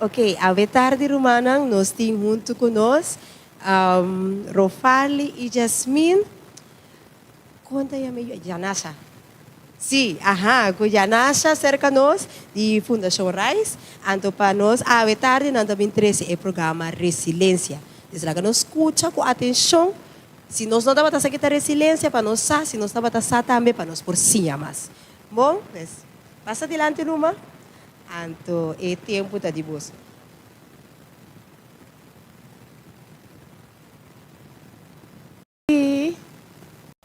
Ok, awe tardi rumannan nos tin huntu ku nos Rofarly i Jasmine. Kon ta yama e yu? Janasha. Sí, aha, ku Janasha serka nos di Fundashon Rais. Anto pa nos awe tardi nan ta bin trese e programa Resilensia. Des laga nos skucha ku atenshon. Si nos no tabata sa ke ta resilensia pa nos sa, si nos tabata sa tambe pa nos por siña mas. Bon, pues pasa dilanti numa. Anto e tempu ta di boso.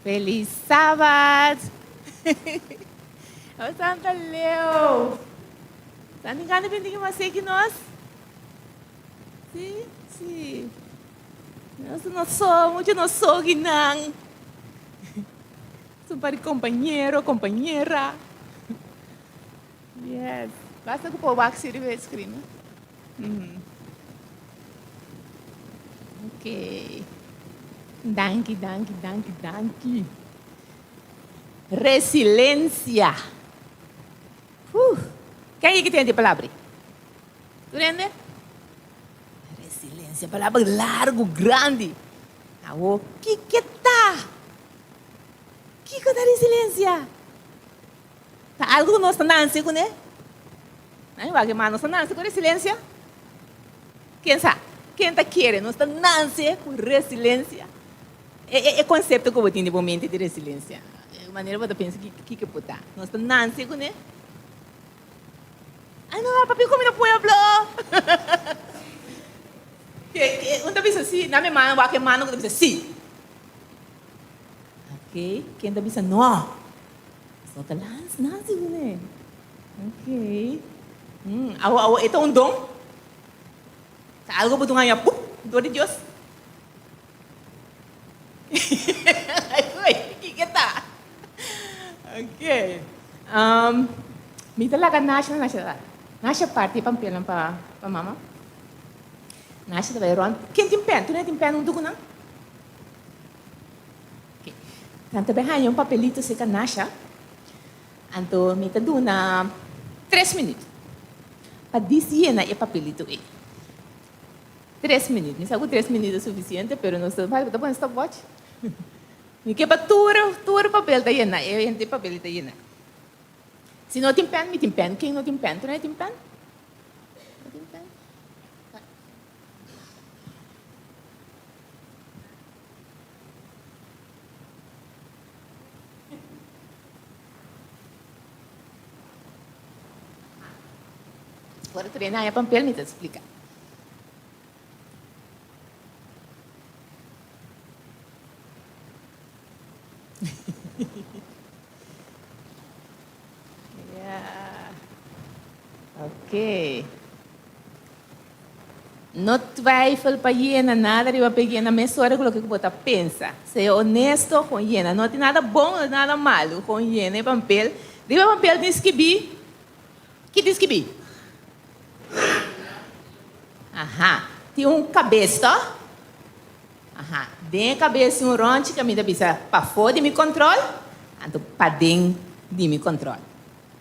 Feliz Sabat! Awe Santa Leo! Santa gana bin tin mas seki nos? Si, si. Nos no so, mucho no so ginan. Son par di compañero, compañera. Yes. Basta ku por wak si riba e screen. Ok. Danki, danki, danki, danki. Resilencia. Uf. Ken ki tende e palabra? Tu rende? Resilencia, palabra largo, grandi. Awo, kiko ta? Kiko ta resilencia? Ta algu ku nos ta nanse kuné? Nan wak e mas, nos ta nanse ku resilensia? Ken sa? Ken ta kere nos ta nanse ku resilensia? E konsepto ku bo tin di bo mente di resilensia, e manera bo ta pensa kiko por ta? Nos ta nanse kuné? Ay no, papia ku mi na pueblo! Un ta bisa si, nan mi mano wak e mano ku ta bisa si. Ok, ken ta bisa no? No ta lans nasi kuné. Ok. Awo awo e ta un don? Ta algo bo ta un haña pup dor di Dios? Ay, kiko ta? Ok. Mi ta laga Nasha, Nasha, Nasha parti e pampelnan pa pa mama. Nasha ta bai rònt. Ken tin pèn? Tur hende tin pèn huntu ku nan? Ok. Nan ta bai haña un papelito serka Nasha. Anto mi ta duna tres minüt pa dis yena e papelito ei. Tres minüt. Mi sa ku tres minüt ta sufisiente, pero nos ta bo ta pone stopwatch? Mi ke pa tur tur papel ta yena, e henter papel ta yena. Si no tin pèn, mi tin pèn. Ken no tin pèn? Tur hende tin pèn? No tin pèn? Ora tur hende haña pampel mi ta splika. Yeah. Okay. No twijfel pa yena nada riba pe yena mesora ku loke ku bo ta pensa. Sea honesto, kon yena. No tin nada bon, no tin nada malu. Kon yena e pampel. Riba e pampel tin skibí. Ki tin skibí? Aha. Tin un kabes, to? Aha. Den e kabes tin un rònchi ku mi ta bisa pafó di mi kòntròl, anto paden di mi kòntròl.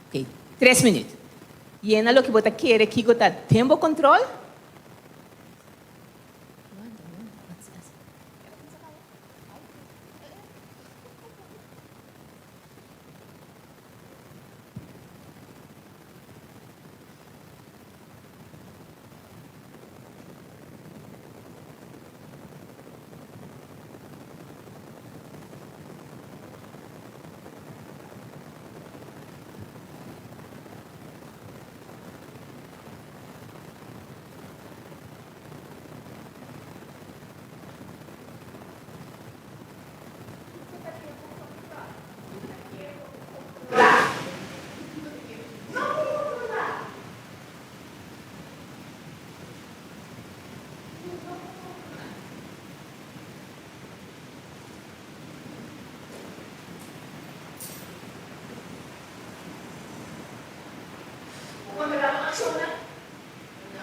Ok, tres minüt. Yena loke bo ta kere kiko ta den bo control. Bo controla bo accionnan? No.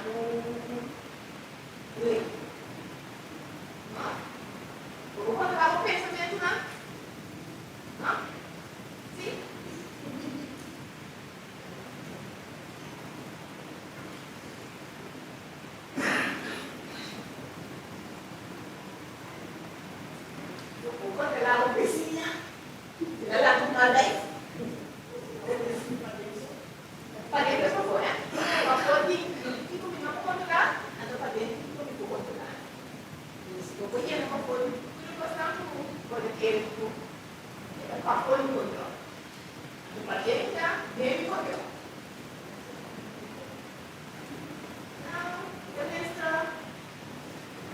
Bo por controla bo pensamentunan? No. Si? controlá bo bisiña? Si ta lanta un mal bai. Paden pues pafó, hè? Pafó tin kiko mi no por controlá, anto paden tin kiko mi por controlá. Dus bo por yena pafó di tur e kosnan ku bo ta kere ku ta pafó di control. Anto paden ta den mi control. Nou, ta mester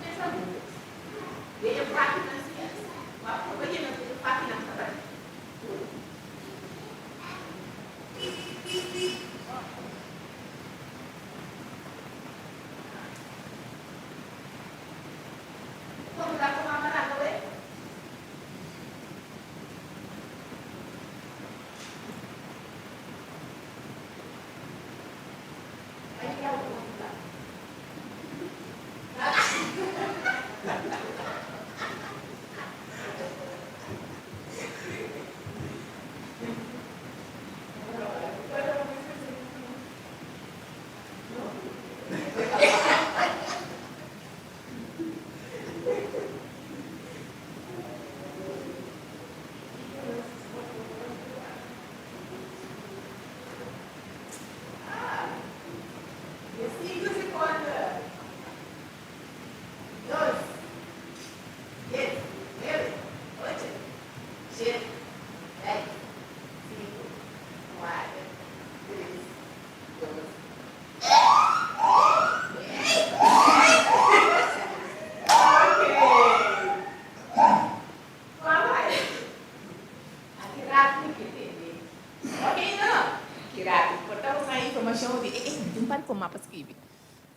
mester algun kos. Den e vakinan si es. Bo a proba yena tur e vakinan ku ta paden. Kon ta ku mama nan awe? Ay ya bo kon ta.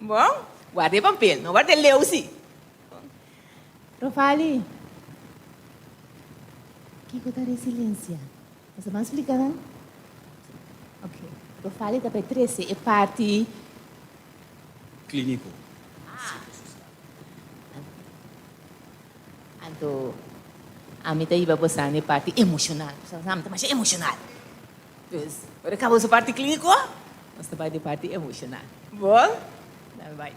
Bon, warda e papel, no warda e leu si. Rofali, kiko ta resilensia? Bo sa ban splika nan? Ok, Rofali ta bai trese e parti. Kliniko. Anto, ami ta hiba boso na e parti emoshonal. Pasobra ami ta masha emoshonal. Dus, ora kaba boso parti kliniko, nos ta bai den parti emoshonal. Bon? Dame bai.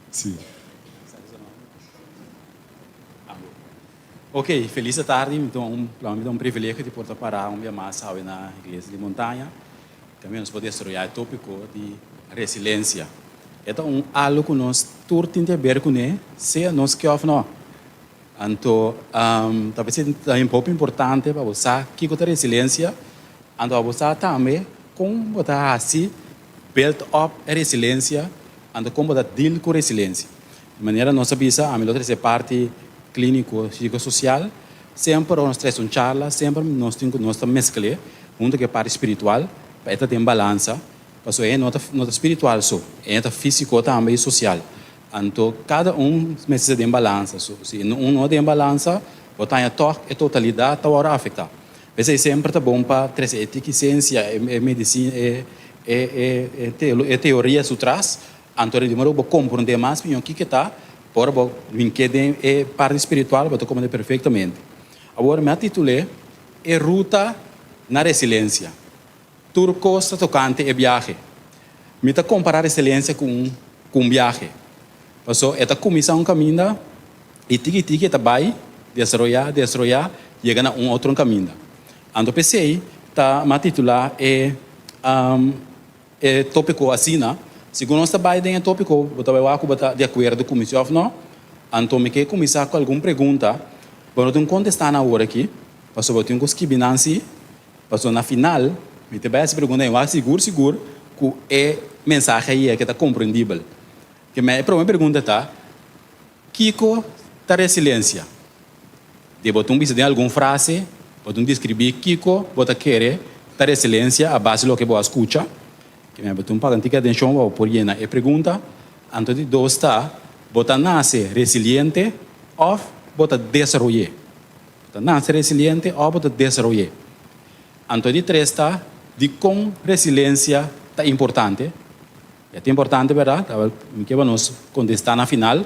Sí. Ok, felis atardi. Mi ta un, pa mi ta un privilegio di por ta pará un bia mas awe na Iglesia di Montaña. Tambe nos por desaroyá e tópiko di resilensia. E ta un algu ku nos tur tin di haber kuné, sea nos ke òf no. Anto, ta p'esei ta hopi importante pa bo sa kiko ta resilensia, anto pa bo sa tambe kon bo ta hasi build up e resilensia, anto kon bo ta deal ku resilensia. Di manera nos a bisa, ami lo trese parti klíniko psikososial, semper ora nos trese un charla, semper nos tin ku nos ta meskl'é huntu ku e parti spiritual pa e ta den balansa, pasobra e no ta no ta spiritual so, e ta físiko tambe i sosial. Anto kada un mester ta den balansa, so si un no den balansa bo ta haña tòg e totalidat ta wòrdu afektá. P'esei semper ta bon pa trese e tiki siensia, e medisina, e e e teoria su tras, anto di modo bo komprondé mas mihó kiko ta, por bo bin ke den e parti spiritual bo ta komprondé perfektamente. Awor mi a titul'é E ruta na resilensia. Tur kos ta tokante e biahe. Mi ta kompará resilensia ku un ku un biahe. Paso e ta kuminsá un kaminda i tiki tiki e ta bai desaroyá, desaroyá, yega na un otro kaminda. Anto p'esei ta mi a titulá e e tópiko asina. Segun nos ta bai den e tópiko bo ta bai wak ku bo ta di akuerdo ku mi si òf no. Anto mi ke kuminsá ku algun pregunta. Bo no tin kontestá nan awor aki, pasobra bo tin ku skibi nan si. Pasobra na final mi ta bai hasi pregunta i wak sigur sigur ku e mensahe a yega ke ta komprendibel. Ke me e prome pregunta ta, Kiko ta resilensia? Di bo tin bisa den algun frase, bo tin deskribí kiko bo ta kere ta resilensia a base loke bo a skucha. Ke me bo tin paga un tiki atenshon pa bo por yena e pregunta. Anto di dos ta, bo ta nase resiliente òf bo ta desaroy'é? Bo ta nase resiliente òf bo ta desaroy'é? Anto di tres ta, dikon resilensia ta importante? E ta importante berdad? Awel, mi ke pa nos kontestá na final,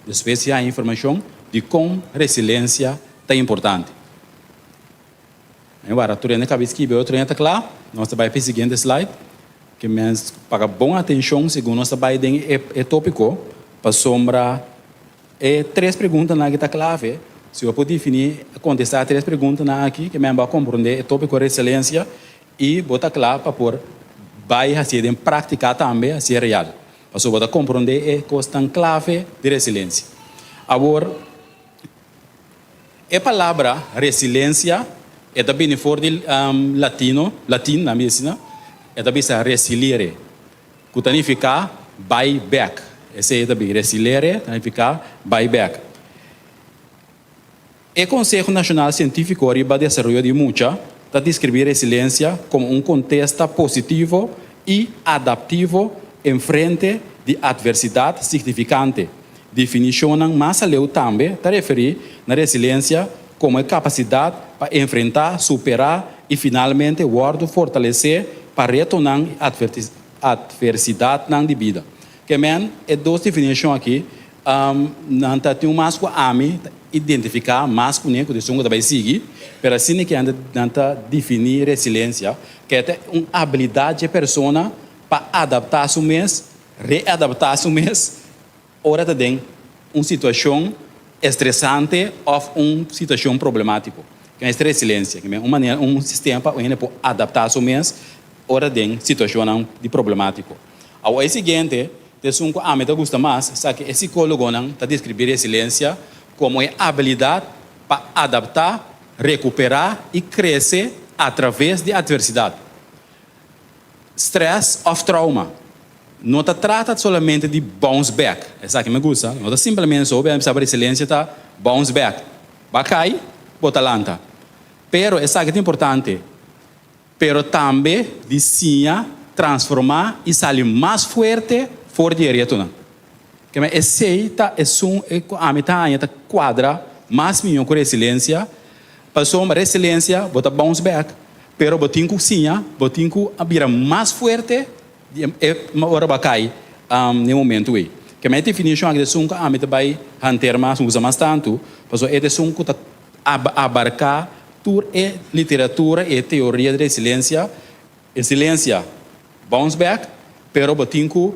despues di haña informashon dikon resilensia ta importante. Mi wara tur hende kabi skibi, otro hende ta kla. Nos ta bai pa e siguiente slide. Ke mens paga bon atenshon segun nos ta bai den e topiko, pasobra. E tres preguntanan aki ta klave. Si bo por definí, kontestá e tres preguntanan aki, ke men bo a komprondé e tópiko resilensia i bo ta kla pa por bai hasié den práktika tambe, hasié real. Pasobra bo ta komprondé e kosnan klave di resilensia. Awor, e palabra resilensia e ta bini for di latino, latin nan bisa asina, e ta bisa resilire. Ku ta nifiká bai bèk. Esei ta bin resilere ta nifiká bai bèk. E Konseho Nashonal Sientífiko riba Desaroyo di Mucha ta deskribí resilensia komo un kontesta positivo i adaptivo enfrente di atversidat signifikante. Definishonnan mas aleu tambe ta referí na resilensia komo e kapasidat pa enfrentá, superá i finalmente wòrdu fortalesé pa retonan i atversidatnan di bida. Ke men, e dos definishon aki nan ta tin un mas ku ami ta identifiká mas kuné ku esun ku ta bai sigui, pero asina ke nan ta definí resilensia, ke ta un abilidat dje persona pa adaptá su mes, readaptá su mes Ora ta den un situashon estresante òf un situashon problemátiko. Ke mester resilensia, ke un manera, un sistema pa un hende por adaptá su mes ora den situashonnan di problemátiko. Awor e siguiente ta esun ku ami ta gusta mas, sa ke e sikólogonan ta deskribí resilensia komo e abilidat pa adaptá, rekuperá i krese atraves di atversidat. Stress òf trauma no ta trata solamente di bounce back. Esaki mi gusta. No ta simplemente so bia bisa resilensia ta bounce back. Ba kai, bo ta lanta. Pero esaki ta importante. Pero tambe di siña transformá i sali mas fuerte for di e retonan. Keme esei ta esun ku ami ta haña ta kuadra mas mihó ku resilensia. Pasobra resilensia bo ta bounce back, pero bo tin ku siña, bo tin ku a bira mas fuerte di e ora bo a kai den e momentu ei. Keme e definishon aki ta esun ku ami ta bai hanter mas, usa mas tantu, pasobra e ta esun ku ta abarká tur e literatura i e teoria di resilensia. Resilensia, bounce back, pero bo tin ku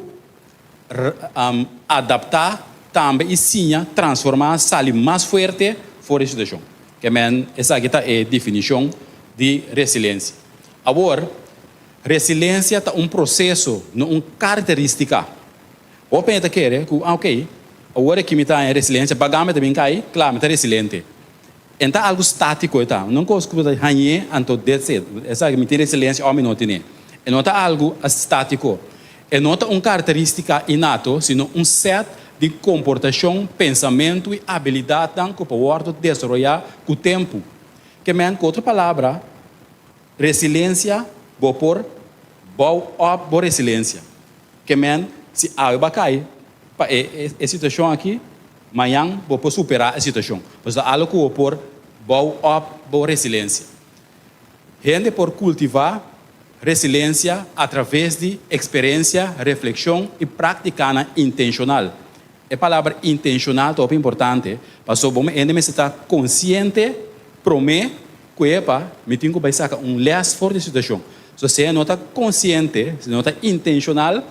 adaptá tambe i siña transformá, sali mas fuerte for di situashon. Ke men esaki ta e definishon di resilensia. Awor, resilensia ta un proseso, no un karakterístika. Hopi hende ta kere ku, ah oke, awor aki mi ta haña resilensia, bagá mi ta bin kai, kla, mi ta resilente. E ta algu státiko e ta, no un kos ku bo ta hañ'é anto that's it, esaki mi tin resilensia òf mi no tin'é. E no ta algu státiko. E no ta un karakterístika innato, sino un sèt di komportashon, pensamentu i abilidatnan ku por wòrdu desaroyá ku tempu. Ke men, ku otro palabra, resilensia bo por bou òp bo resilensia. Ke men, si awe bo a kai pa e e situashon aki, mañan bo por superá e situashon. Pasobra ta algu ku bo por bou òp bo resilensia. Hende por kultivá resilensia atraves di eksperensia, reflekshon i práktikanan intenshonal. E palabra intenshonal ta hopi importante, pasobra bo hende mester ta konsiente promé ku epa mi tin ku bai saka un lès for di e situashon. So si e no ta konsiente, si no ta intenshonal,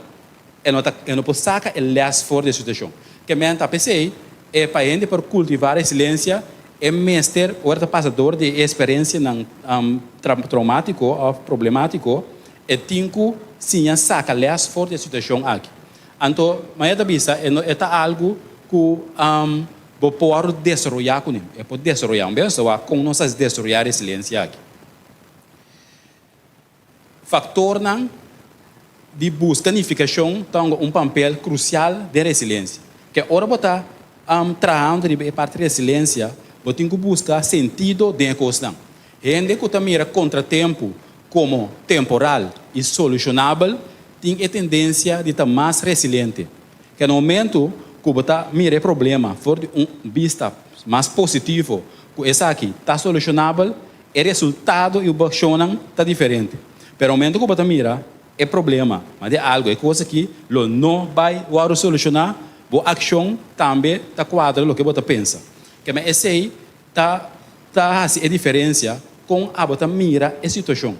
e no ta e no por saka e lès for di e situashon. Ke men ta p'esei e pa hende por kultivá resilensia e mester ora ta pasa dor di e eksperensianan traumátiko òf problemátiko e tin ku siña saka lès for di e situashon aki. Anto Maya ta bisa e no e ta algu ku bo por desaroyá kuné. E por desaroyá. Un bes ta wak kon nos a desaroyá resilensia aki. Faktornan di buska nifikashon ta hunga un pampel krusial den resilensia. Ke ora bo ta trahando riba e parti resilensia, bo tin ku buska sentido den e kosnan. Hende ku ta mira kontratempu komo temporal i solushonabel tin e tendensia di ta mas resiliente. Ke na momentu ku bo ta mira e problema for di un bista mas positivo ku esaki ta solushonabel, E resultado i bo akshonnan ta diferente. Pero momento ku bo ta mira e problema, ma di algu, e kos aki lo no bai wòrdu solushoná, bo akshon tambe ta kuadra loke bo ta pensa. Keme esei ta ta hasi e diferensia kon abo ta mira e situashon.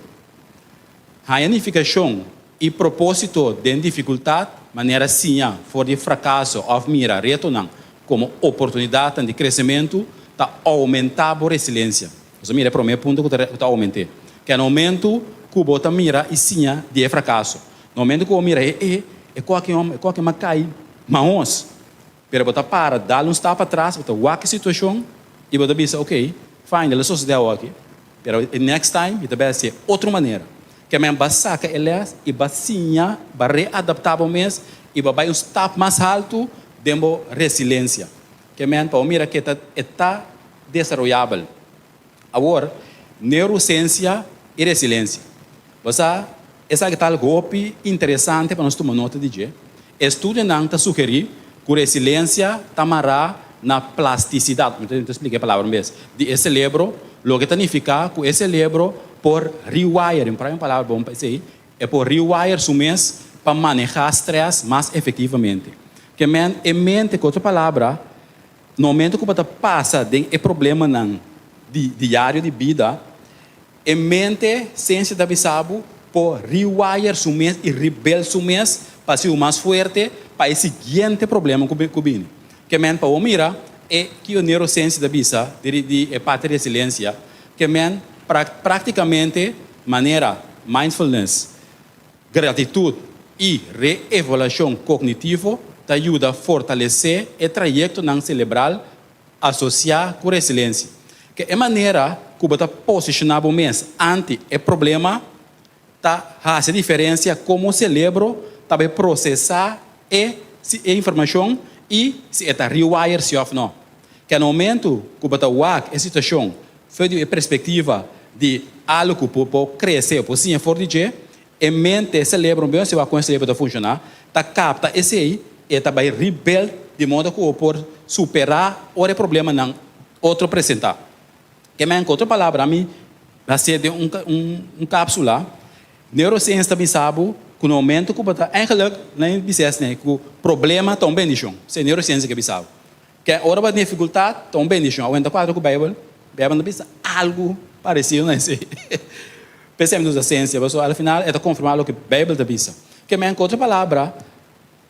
Haña nifikashon i propósito den difikultat, manera siña for di frakaso òf mira retonan. komo oportunidatnan di kresementu ta oumentá bo resilensia. Nos a mira e promé punto ku ta oument'é. Ke na momentu ku bo ta mira i siña di e frakaso. Na momentu ku bo mira e e, e ku aki hòmber, e ku aki m'a kai mahos. Pero bo ta para, dal un stap atras, bo ta wak e situashon i bo ta bisa, ok, fine, el a sosodé awor aki, pero e next time mi ta bai hasié otro manera. Ke men ba saka e lès i ba siña, ba readaptá bo mes i ba bai un stap mas haltu den bo resilensia. Ke men pa bo mira ke ta e ta desaroyabel. Awor, neurosensia i resilensia. Bo sa, esaki ta algu hopi interesante pa nos tuma nota di dje. Estudionan ta sugerí ku resilensia ta mará na plastisidat, mi ta splika e palabra un bes, di e selebro, loke ta nifiká ku e selebro por rewire, mi por haña un palabra bon pa esei, e por rewire su mes pa manehá strès mas efektivamente. Ke men, e mente, ku otro palabra, Na momento ku bo ta pasa den e problemanan di diario di bida, e mente sensia ta bisa bo por rewire su mes i rebel su mes pa hasi bo mas fuerte pa e siguiente problema ku bini. Ke men pa bo mira e kiko neurosensia ta bisa di e parti resilensia, ke men praktikamente manera mindfulness, Gratitut i re-evaluashon kognitivo ta yuda fortalesé e trayektonan selebral asosiá ku resilensia. Ke e manera ku bo ta posishoná bo mes ante e problema ta hasi diferensia komo selebro ta bai prosesá e e informashon i si e ta rewire si òf no. Ke na momentu ku bo ta wak e situashon For di e perspektiva di algu ku bo por krese o por siña for di dje, e mente, e selebro, un si wak kon e selebro ta funshoná, ta kapta esei i e ta bai rebuild di modo ku bo por superá ora e problemanan otro presentá. Ke men, ku otro palabra, ami a hasié den un un kapsula, neurosiensia ta bisa bo ku na momento ku bo ta, eigenlijk nan bisa esei ku problema ta un bendishon, esei neurosiensia ke bisa bo. Ke ora bo tin difikultat, ta un bendishon. Awor ta kuadra ku Beibel. Beibel no ta bisa algu paresido na esei. P'esei mi ta usa siensia, pasobra al final e ta konfirmá loke Beibel ta bisa. Ke men, ku otro palabra,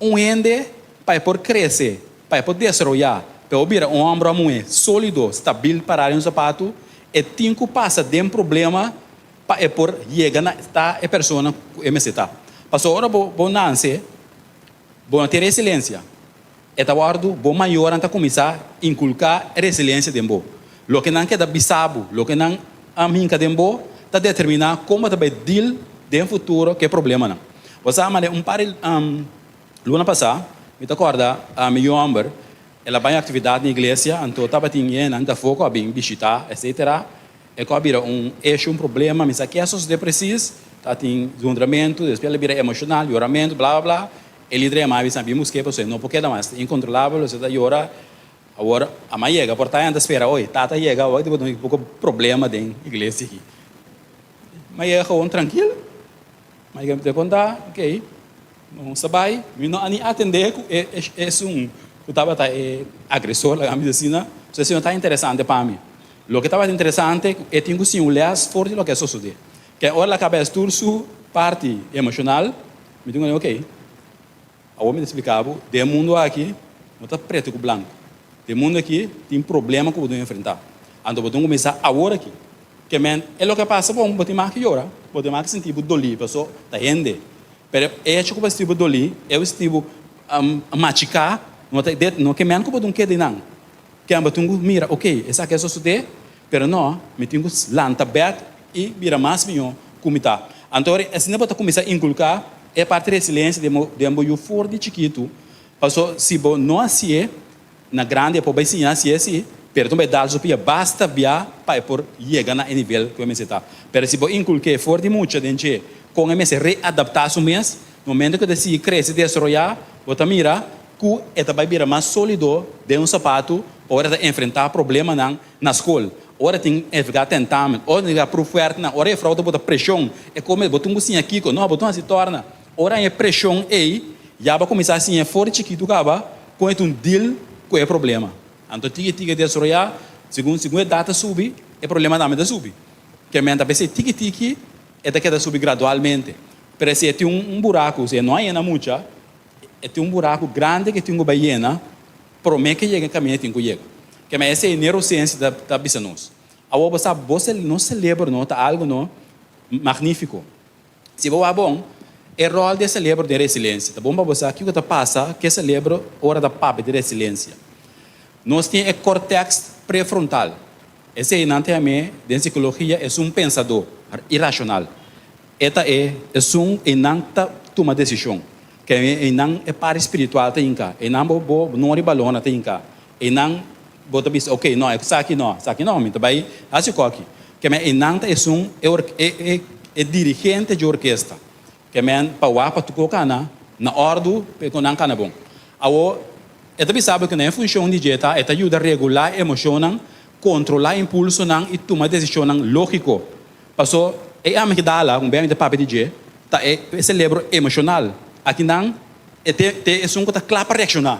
un hende pa e por krese, pa e por desaroyá, pa e por bira un hòmber òf muhé sólido, stabil, pará den un sapatu, e tin ku pasa den problema pa e por yega na ta e persona ku e mester ta. Pasobra ora bo nanse, bo no tin resilensia. E ta wòrdu, bo mayornan ta kuminsá inkulká e resilensia den bo. Loke nan keda bisa bo, loke nan a hinka den bo, ta determiná kon bo ta bai deal den futuro ku e problemanan. Bo sa manera un par di luna pasá, mi ta kòrda mi yu hòmber, el a bai un aktividat na iglesia, anto tabatin hendenan dafó ku a bin bishitá, etsetera. E ku a bira un issue, un problema, mi sa ke a sosodé presis, tabatin zundramentu, despues el a bira emoshonal, yoramentu, bla bla bla. E lider yama bisa bin busk'é pasobra e no por keda mas, ta inkontrolabel, esei ta yora. Awor ama yega por ta hende ta spera, oye, tata yega awor ta tin poko problema den iglesia aki. Ma yega gewoon trankil, ma yega ta konta, ok, nos ta bai, mi no a ni atendé ku e esun ku tabata e agresor, laga mi bisa asina, so esei no ta interesante pa mi. Loke tabata interesante ku e tin ku siña un lès for di loke a sosodé. Ke ora el a kaba tur su parti emoshonal, Mi tin ku ok, awor mi ta splika bo, den e mundu aki no ta pretu ku blanku. Den e mundu aki tin problema ku bo tin enfrentá. Anto bo tin kuminsá awor aki. Ke men e loke a pasa bon, bo tin mas ke yora, bo tin mas ke sinti bo dolí paso ta hende. Pero e hecho ku bo a sinti bo dolí, e bo sinti bo machiká, no ta no ke men ku bo tin keda einan. Ke bo tin ku mira, ok, esaki a sosodé, Pero no, mi tin ku lanta bèk i bira mas mihó ku mi ta. Anto ora asina bo ta kuminsá inkulká e parti resilensia den bo den bo yu for di chikitu, paso si bo no hasié na grandi e por bai siña hasié si, pero ta bai dal su pia basta bia pa e por yega na e nivel ku e mester ta. Pero si bo inkulk'é for di mucha den dje kon e mester readaptá su mes, momento ku e ta sigui krese desaroyá, bo ta mira ku e ta bai bira mas sólido den un sapatu ora e ta enfrentá problemanan Na skol, ora tin evitá tentamen, ora tin evitá proefwerknan, ora e frou ta bota preshon, e kome, bo tin ku siña kiko, no, bo tin hasi tòrna. Ora haña e preshon ei, ya bo a kuminsá siña for di chikitu kaba kon e ta un deal ku e problema. Anto tiki tiki e desaroyá, segun segun e edat ta subi, e problema tambe ta subi. Ke men ta p'esei tiki tiki e ta keda subi gradualmente. Pero si e tin un buraku, si e no a yena mucha, e tin un buraku grandi ke tin ku bai yena. Promé ku yega e kaminda tin ku yega. Ke men esei neurosiensia ta ta bisa nos. Awor bo sa bo nos selebro no ta algu no magnífiko. Si bo wak bon, e ròl di e selebro den resilensia. Ta bon pa bo sa kiko ta pasa ku e selebro ora ta papia di resilensia. Nos tin e kòrtèks prefrontal. Esei nan ta yam'é den sikologia esun pensadó irashonal. E ta e esun einan ta tuma desishon. Ke einan e parti spiritual ta hinká. Einan bo bo no riba lona ta hinká. Einan bo ta bisa, ok, no, esaki no, esaki no, mi ta bai hasi koki. Ke men einan ta esun e e e e dirigente dje orkesta. Ke men pa wak pa tur kana na òrdu pa e ku nan kana bon. Awor, e ta bisa bo ku na e funshon di dje ta e ta yuda regulá emoshonnan, kontrolá impulsonan i tuma desishonnan lógiko. Paso, e amigdala, un bia mi ta papia di dje, ta e e selebro emoshonal. Akinan e te te esun ku ta kla pa reakshoná,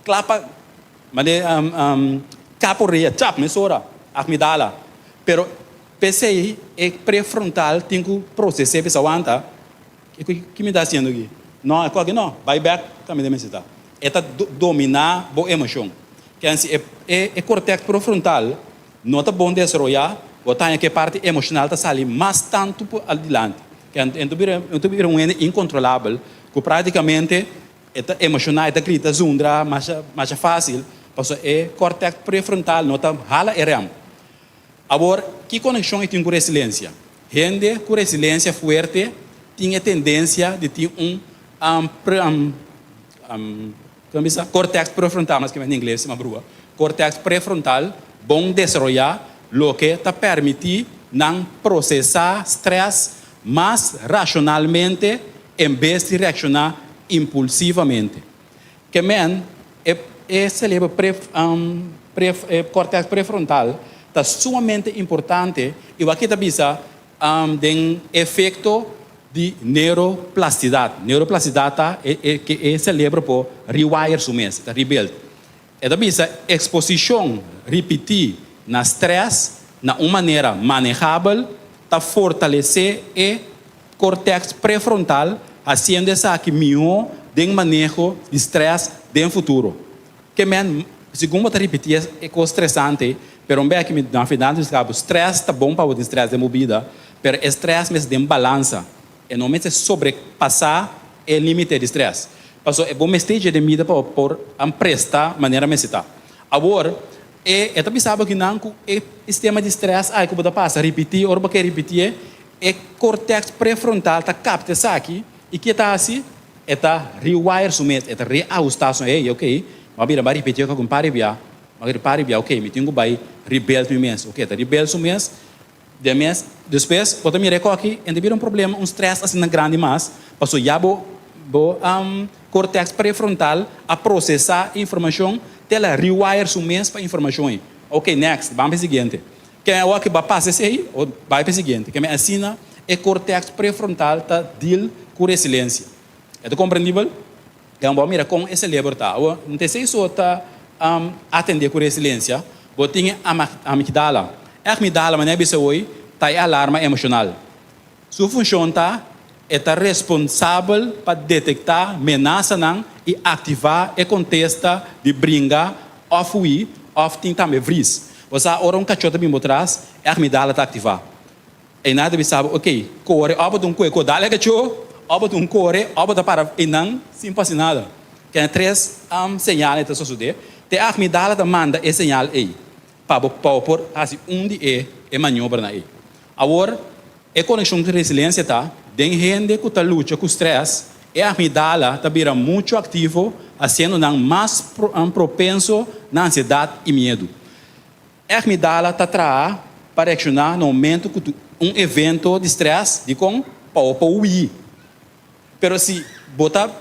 kla pa manera kap orea, chap, mesora, amigdala. Pero P'esei e prefrontal tin ku proses'é bisa wanta, Ki mi ta hasiendo aki? No, e koki no, bai bèk kaminda mi mester ta. E ta dominá bo emoshon. Ken si e e kortèks prefrontal no ta bon desaroyá, bo ta haña ku e parti emoshonal ta sali mas tantu por adilanti. Ken e ta bira un hende inkontrolabel ku práktikamente e ta emoshoná, e ta grita, zundra masha masha fásil, pasobra e kortèks prefrontal no ta hala e rèm. Awor, ki konekshon e tin ku resilensia? Hende ku resilensia fuerte tin e tendensia di tin un kortèks prefrontal, mas kimen na ingles, ma brua, kortèks prefrontal bon desaroyá, loke ta permití nan prosesá strès mas rashonalmente en bes di reakshoná impulsivamente. Ke men, e e celebro pre pre e cortex prefrontal ta sumamente importante i wak ta bisa den efecto di neuroplastidat. Neuroplastidat ta e e ke e celebro por rewire su mes, ta rebuild. E ta bisa exposicion ripiti na stress na un manera manejabel ta fortalece e Cortex prefrontal haciendo esaki mihó den maneho di stress den futuro. Ke men, segun bo ta ripiti e cos stresante, pero un bek mi na final mi bisa bo, stress ta bon pa bo tin stress den bo bida, pero e stress mester den balansa, e no mester sobrepasa e limite di stress. Pasobra e bo mester dje den bida pa bo por presta manera mester ta. Awor, e e ta bisa bo kinan ku e sistema di stress ai ku bo ta pasa ripiti ora bo ke ripitié, E cortex prefrontal ta capta esaki y ke ta haci? E ta rewire su mes, e ta reahusta su, hey, ok, mi a bira bai ripiti oca cu un par di bia, mi a par di bia, ok, mi tin cu bai rebuild mi mes, ok, e ta rebuild su mes, den mes, despues bo ta mira e coki, e ta bira un problema, un stress asina grandi mas, pasobra ya bo bo cortex prefrontal a procesa e informacion te el a rewire su mes pa informacion ey, ok, next, ban pa e siguiente. Ken awor ke ba pasa esei, o bai pa e siguiente. Keme asina e kortèks prefrontal ta deal ku resilensia. E ta komprendibel? Ken bo a mira kon e selebro ta. Awor, no ta esei so ta atendé ku resilensia, bo tin e amigdala. E amigdala, manera bisa hoy, ta e alarma emoshonal. Su funshon ta e ta responsabel pa detektá menasanan i aktivá e kontesta di bringa òf hui òf tin tambe vris. Bo sa ora un kachó ta bin bo tras, e amigdala ta aktivá. Einan ta bisa bo, okey, kore òf bo ta un kue ku dal e kachó, òf bo ta un kore òf bo ta para einan sin por hasi nada. Kende tres señal ei ta sosodé. Te amigdala ta manda e señal ei pa bo pa bo por hasi un di e e maniobranan ei. Awor, e konekshon ku resilensia ta, den hende ku ta lucha ku strès, e amigdala ta bira muchu aktivo, hasiendo nan mas propenso na ansiedat i miedu. E amigdala ta traha pa reakshoná na momentu ku un evento di strès, dikon? Pa bo por huí. Pero si bo ta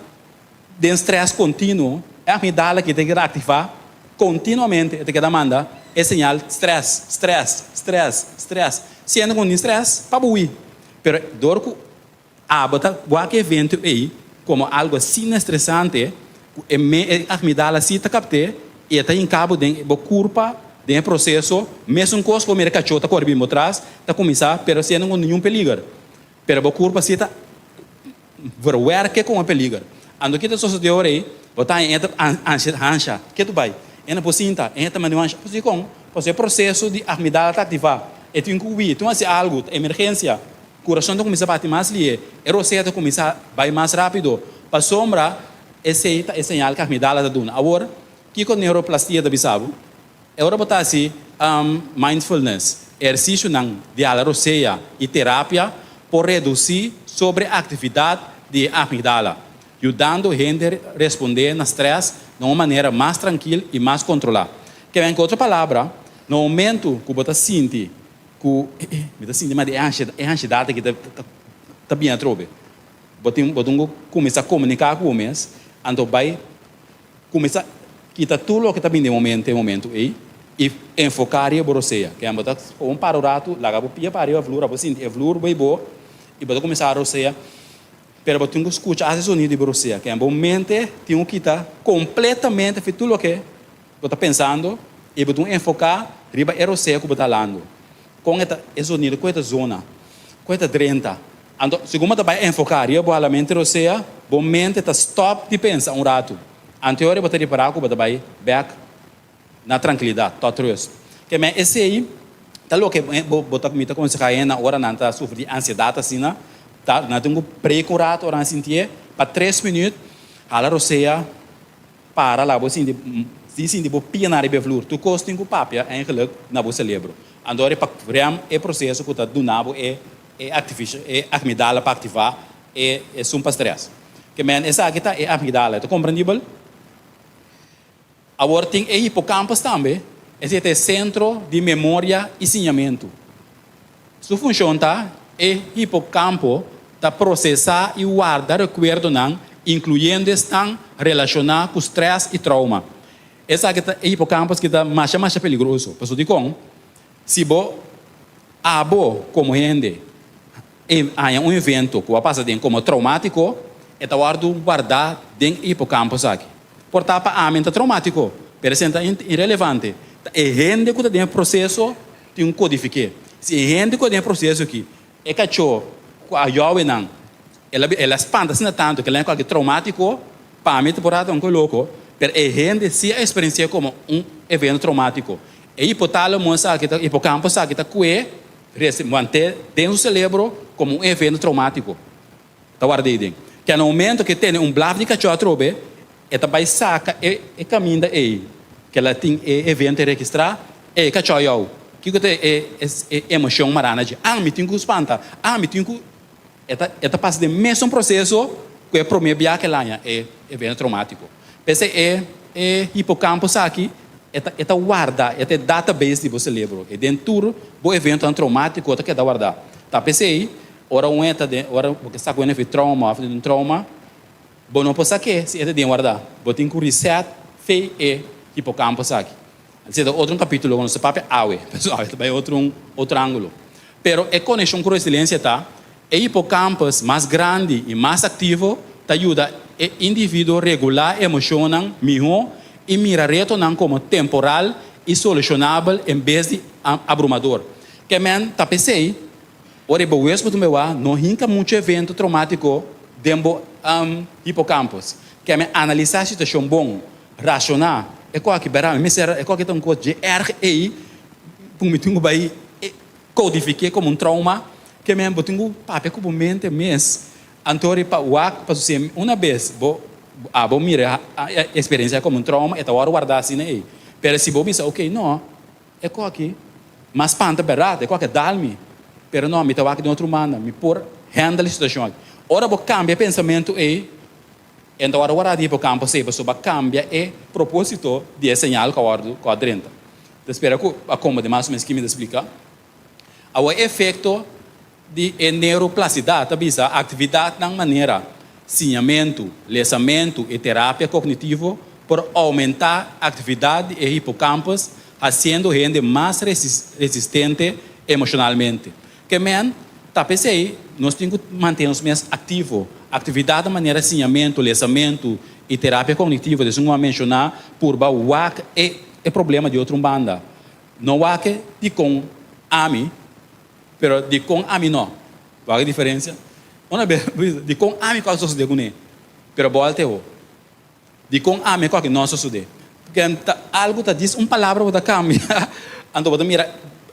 den strès kontinuo, e amigdala aki ta keda aktivá kontinuamente, e ta keda manda e señal strès, strès, strès, strès. Siendo ku no tin strès, pa bo hui. Pero dor ku abo ta wak e evento ei komo algu asina estresante, ku e me e amigdala si ta kapt'é i e ta hinka bo den bo kurpa den e proseso, mesun kos ku bo mira kachó ta kore bin bo tras, ta kuminsá, pero siendo ku no tin niun peliger. Pero bo kurpa si ta verwerke kon e peliger. Anto ke ta sosode ora ei? Bo ta haña e ta ansha, ke tu bai. E no por sinta, e ta manda un ansha. Dikon? Pasobra e proseso di amigdala ta aktivá. E tin ku hui, e tin ku hasi algu, ta emergensia. Kurason ta kuminsá bati mas lihe, e rosea ta kuminsá bai mas rápido. Pasobra esei ta e señal ku amigdala ta duna. Awor, kiko neuroplastia ta bisa bo? E ora bo ta hasi mindfulness, ehersisionan di hala rosea i terapia por redusí sobreaktividat di e amigdala, yudando hende respondé na strès na un manera mas trankil i mas kontrolá. Ke men ku otro palabra, na momentu ku bo ta sinti ku mi ta sinti mas di e ansiedat aki ta bini atrobe, bo tin bo tin ku kuminsá komuniká ku bo mes, anto bai Kuminsá kita tur loke ta bini den bo momentu ei i enfoká riba bo rosea. Ke bo ta un para un ratu, laga bo pia para riba vlur, abo sinti e vlur bai bo i bo ta kuminsá rosea, pero bo tin ku skucha hasi sonido di bo rosea. Ke bo mente tin ku kita kompletamente fi tur loke bo ta pensando i bo tin ku enfoká riba e rosea ku bo ta halando. Kon e ta e sonido, kon e ta zona, kon e ta drenta. Anto, segun bo ta bai enfoká riba bo halamentu rosea, bo mente ta stòp di pensa un ratu. Anto e ora bo ta ripará ku bo ta bai bèk na trankilidat, tot rust. Ke men esei ta loke bo ta mi ta konsehá hende ora nan ta sufri di ansiedat asina, ta nan tin ku break un ratu ora nan sintié pa tres minüt, hala rosea, Para laga bo sinti si sinti bo pia riba e vloer. Tur kos tin ku papia eigenlijk na bo selebro. Anto ora pa rem e proseso ku ta duna bo e e e amigdala pa aktivá e esun pa strès. Ke men esaki ta e amigdala. E ta komprendibel? Awor tin e hipocampus tambe, esei ta e sentro di memoria i siñamentu. Su funshon ta, e hipokampo ta prosesá i warda rekuerdonan, inkluyendo esnan relashoná ku strès i trouma. Esaki ta e hipokampus ki ta masha masha peligroso. Pasobra dikon? Si bo, abo komo hende, haña un evento ku a pasa den komo troumátiko, e ta wòrdu wardá den e hipokampus aki. Por ta pa ami ta troumátiko, pero esei ta irelevante. Ta e hende ku ta den e proseso Tin un kodifiké. Si e hende ku a den e proseso aki, e kachó ku a yòwe nan, el a el a spanta asina tantu ku el a haña kualke troumátiko, pa mi ta por rata un kos loko, pero e hende si a eksperensi'é komo un evento troumátiko. E hipotálamo esaki ta, hipokampo esaki ta kue resi mant'é den su selebro komo un evento troumátiko. Ta warda ei den. Ke na momento ke tene un blaf di kachó atrobe, e ta bai saka e e kaminda ei ke el a tin e evento registrá, e kachó yòu. Kiko ta e e emoshon mará na dje? Ah, mi tin ku spanta. Ah, mi tin ku. E ta e ta pasa den mesun proseso ku e promé bia ke el haña e evento troumátiko. P'esei e e hipocampus aki e ta e ta warda, e ta e database di bo selebro. E den tur bo eventonan troumátiko ta keda wardá. Ta p'esei Ora un e ta den, ora bo ke sa ku e nefi trauma òf den un trauma, bo no por sa ke si e ta den wardá. Bo tin ku reset fe e hipocampus aki. Esei ta otro un kapítulo ku nos ta papia awe, pasobra awe ta bai otro un otro ángulo. Pero e konekshon ku resilensia ta, e hipocampus mas grandi i mas aktivo ta yuda e individuo regulá emoshonnan mihó i mira retonan komo temporal i solushonabel en bes di abrumador. Ke men ta p'esei Ora e bo wes bo ta mewá, no hinka muchu evento traumático den bo hipocampus. Keme analisá e situacion bon, racioná, e kos aki bèrda mi mester, e kos aki ta un kos dje erg ei ku mi tin ku bai codifiké komo un trauma. Keme bo tin ku papia ku bo mente mes anto ora pa wak pasobra si una bes bo abo mira e experiencia komo un trauma e ta wòrdu wardá asina ei. Pero si bo bisa ok no. E kos aki mas spanta bèrdat, e kos aki a dal mi. Pero no, mi ta wak den otro banda, mi por handle e situashon aki. Ora bo kambia e pensamentu ei, e no ta wòrdu wòrdu di hipokampo esei, pasobra bo a kambia e propósito di e señal ku a wòrdu ku a drenta. Ta spera ku a komprende mas o menos ki mi ta splika. Awor e efekto di e neuroplastidat ta bisa aktividatnan manera siñamentu, lesamentu i terapia kognitivo por oumentá aktividat di e hipocampus hasiendo hende mas resistente emoshonalmente. Ke men ta p'esei nos tin ku mantené nos mes aktivo. Aktividatnan manera siñamentu, lesamentu i terapia kognitivo, des un ku a menshoná, purba wak e problema di otro un banda. No wak dikon ami Pero dikon ami no? Wak e diferensia? Una bes bo bisa, dikon ami ku a sosodé kuné? Pero bo al te ho. Dikon ami ku aki no a sosodé? Ta algu ta dis un palabra bo ta kambia, anto bo ta mira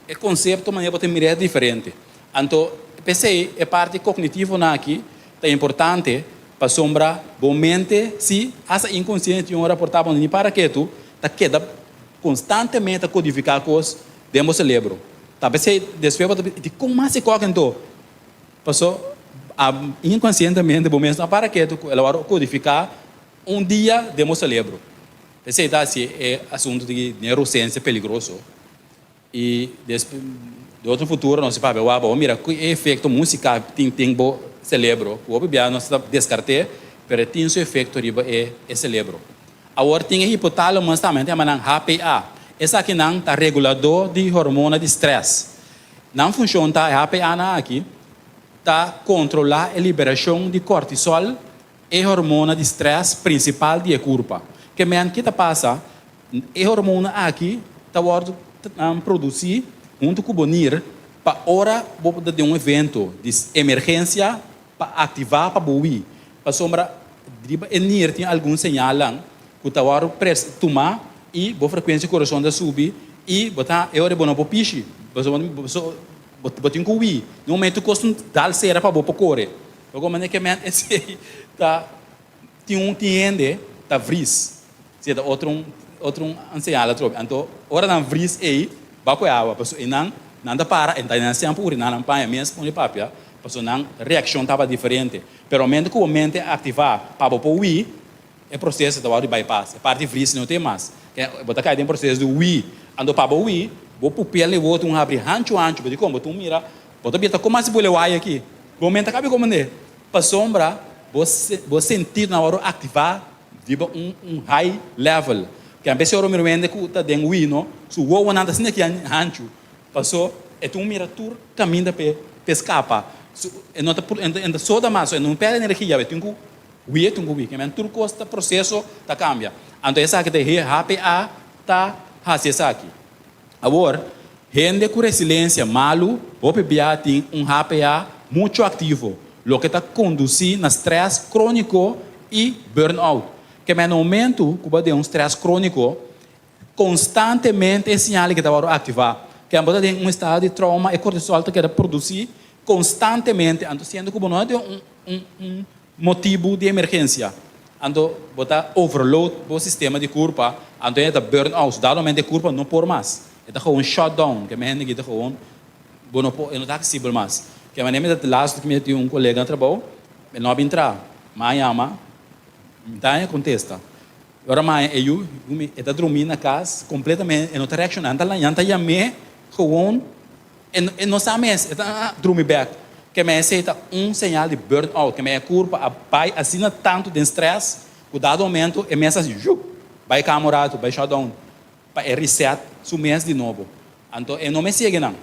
e konsepto manera bo ta mira e diferente. Anto p'esei e parti kognitivonan aki ta importante pasobra bo mente si asta inkonsiente tin ora por ta bo ni para ketu ta keda konstantemente ta kodifiká kos den bo selebro. Ta p'esei despues bo ta bisa dikon mas e kòk anto? Paso inkonsientemente bo mes no a para ketu ku el a wòrdu kodifiká un dia den bo selebro. P'esei ta hasi e asuntu di neurosiensia peligroso. I despues di otro futuro nos papia wak bo mira ki efekto musika tin tin bo selebro ku hopi bia nos ta deskart'é pero e tin su efekto riba e e selebro. Awor tin e hipotalamus tambe nan ta yama nan HPA. Esakinan ta reguladó di hormona di strès. Nan funshon ta e HPA nan aki ta kontrolá e liberashon di kortisol e hormona di strès prinsipal di e kurpa. Ke men ki ta pasa E hormona aki ta wòrdu produsí huntu ku bo nir pa ora bo ta den un evento di emergensia pa aktivá pa bo hui. Pasobra riba e nir tin algun señalnan ku ta wòrdu tumá i bo frekuensia di kurason ta subi i bo ta e ora bo no por pishi pasobra bo tin ku hui. Den un momento kos dal sera pa bo por kore. Loke manera ke men esei ta Tin un tin hende ta vris. Si e ta otro un otro un señal atrobe. Anto ora nan vris ei ba ku e awa pasobra einan nan ta para e ta nan siempre uriná nan paña mes pone papia pasobra nan reakshon tabata diferente. Pero momento ku bo mente aktivá pa bo por hui e proseso ta wòrdu di bypass. E parti vris no tin mas. Bo ta kai den proseso di hui. Anto pa bo hui bo pupil di wowo tin un habri hanchu hanchu. Bo di kon bo tin un mira bo ta bira ta komo hasi bule waya aki. Bo mente a kabi komende. Pasobra bo bo sentidonan wòrdu aktivá riba un un high level. Ke a bes ora mira un hende ku ta den wino, su wowonan ta asina ki hanchu. Paso e tin un mira tur kaminda p'e p'e skapa. Su e no ta por e ta soda mas, e no pèrdè energia, e tin ku hui e tin ku hui. Ke men tur kos ta proseso ta kambia. Anto esaki ta e HPA ta hasi esaki. Awor, hende ku resilensia malu hopi bia tin un HPA muchu aktivo, loke ta kondusí na strès króniko i burn-out. Kemey na momentu ku bo den un strès króniko, konstantemente e siñal aki ta wòrdu aktivá. Kemey bo ta den un estado di trouma, e kortisol ta keda produsí konstantemente, anto siendo ku bo no ta den un Motibu di emergensia, anto bo ta overload bo sistema di kurpa, anto e ta burn out, dado momento e kurpa no por mas, e ta gewoon shut down, ke hende aki ta gewoon bo no por, e no ta aksesibel mas. Ke manera mi ta laatste ku mi tin un kolega na trabou, e no a bin traha, mi a yama, mi ta haña kontesta, ora mi haña e yu, e ta drumí na kas kompletamente, e no ta reakshoná, nan ta yam'é gewoon. E no sa mes, e ta drumi bek. Keme esei ta un señal di burn out, keme e kurpa a bai asina tantu den stress ku dado momento e mes a hasi zhup, bai kama un ratu, bai shut down pa e reset su mes di nobo. Anto e no mes yega nan.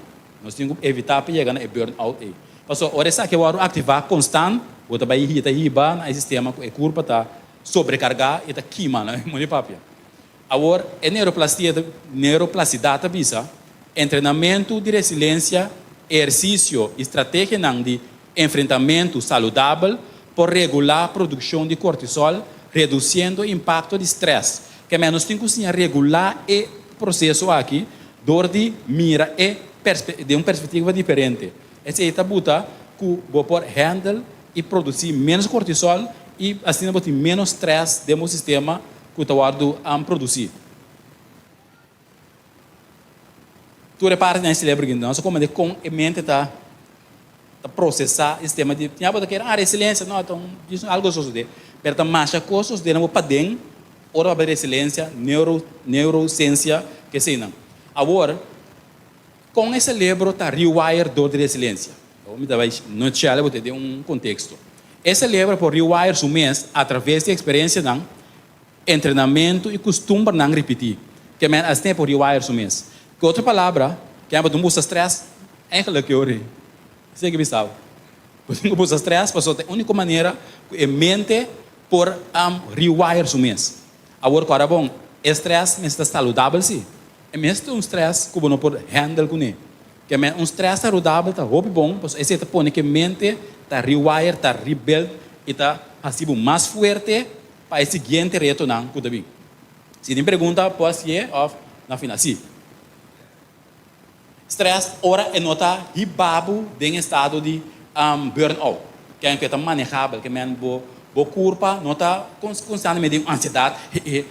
Nos tin ku evitá pa yega na e burn out ei. Pasobra ora esaki a wòrdu aktivá konstant, bo ta bai hita hiba na e sistema ku e kurpa ta sobrekargá i ta kima, na e modo di papia. Awor, e neuroplastia ta, neuroplastidat ta bisa, entrenamentu di resilensia, ehersisio i strategianan di enfrentamentu saludabel por regulá produkshon di kortisol, redusiendo impakto di strès. Kemey nos tin ku siña regulá e proseso aki dor di mira e den un perspektiva diferente. Esei ta buta ku bo por handle i produsí ménos kortisol i asina bo tin ménos strès den bo sistema ku ta wòrdu produsí. Tur e partinan di selebro aki, nos a komprendé kon e mente ta ta prosesá e sistema di ya bo ta kere ah resilensia no ta un algu a sosodé pero ta masha kos sosodé na bo paden ora bo a bai resilensia neuro neurosiensia keseinan. Awor kon e selebro ta rewire dor di resilensia? Awor mi ta bai nutshell bo ta den un konteksto. E selebro por rewire su mes atraves di eksperensianan Entrenamentu i kustumbernan ripití. Ke men asina e por rewire su mes. Ku otro palabra, ken bo tin busta strès? Eigenlijk yo ri. Esei ke bisa bo. Bo tin ku busta strès pasobra ta e úniko manera ku e mente por rewire su mes. Awor kòrda bon, e strès mester ta saludabel sí. E mester ta un strès ku bo no por handle kuné. Ke men un strès saludabel ta hopi bon pasobra esei ta pone ku e mente ta rewire, ta rebuild i ta hasi bo mas fuerte Pa e siguiente retonan ku ta bin. Si tin pregunta por hasié òf na final. Sí. Stress ora e no ta hiba bo den estado di burn-out, ke ku e ta manehabel, ke men bo bo kurpa no ta konstantemente den ansiedat, he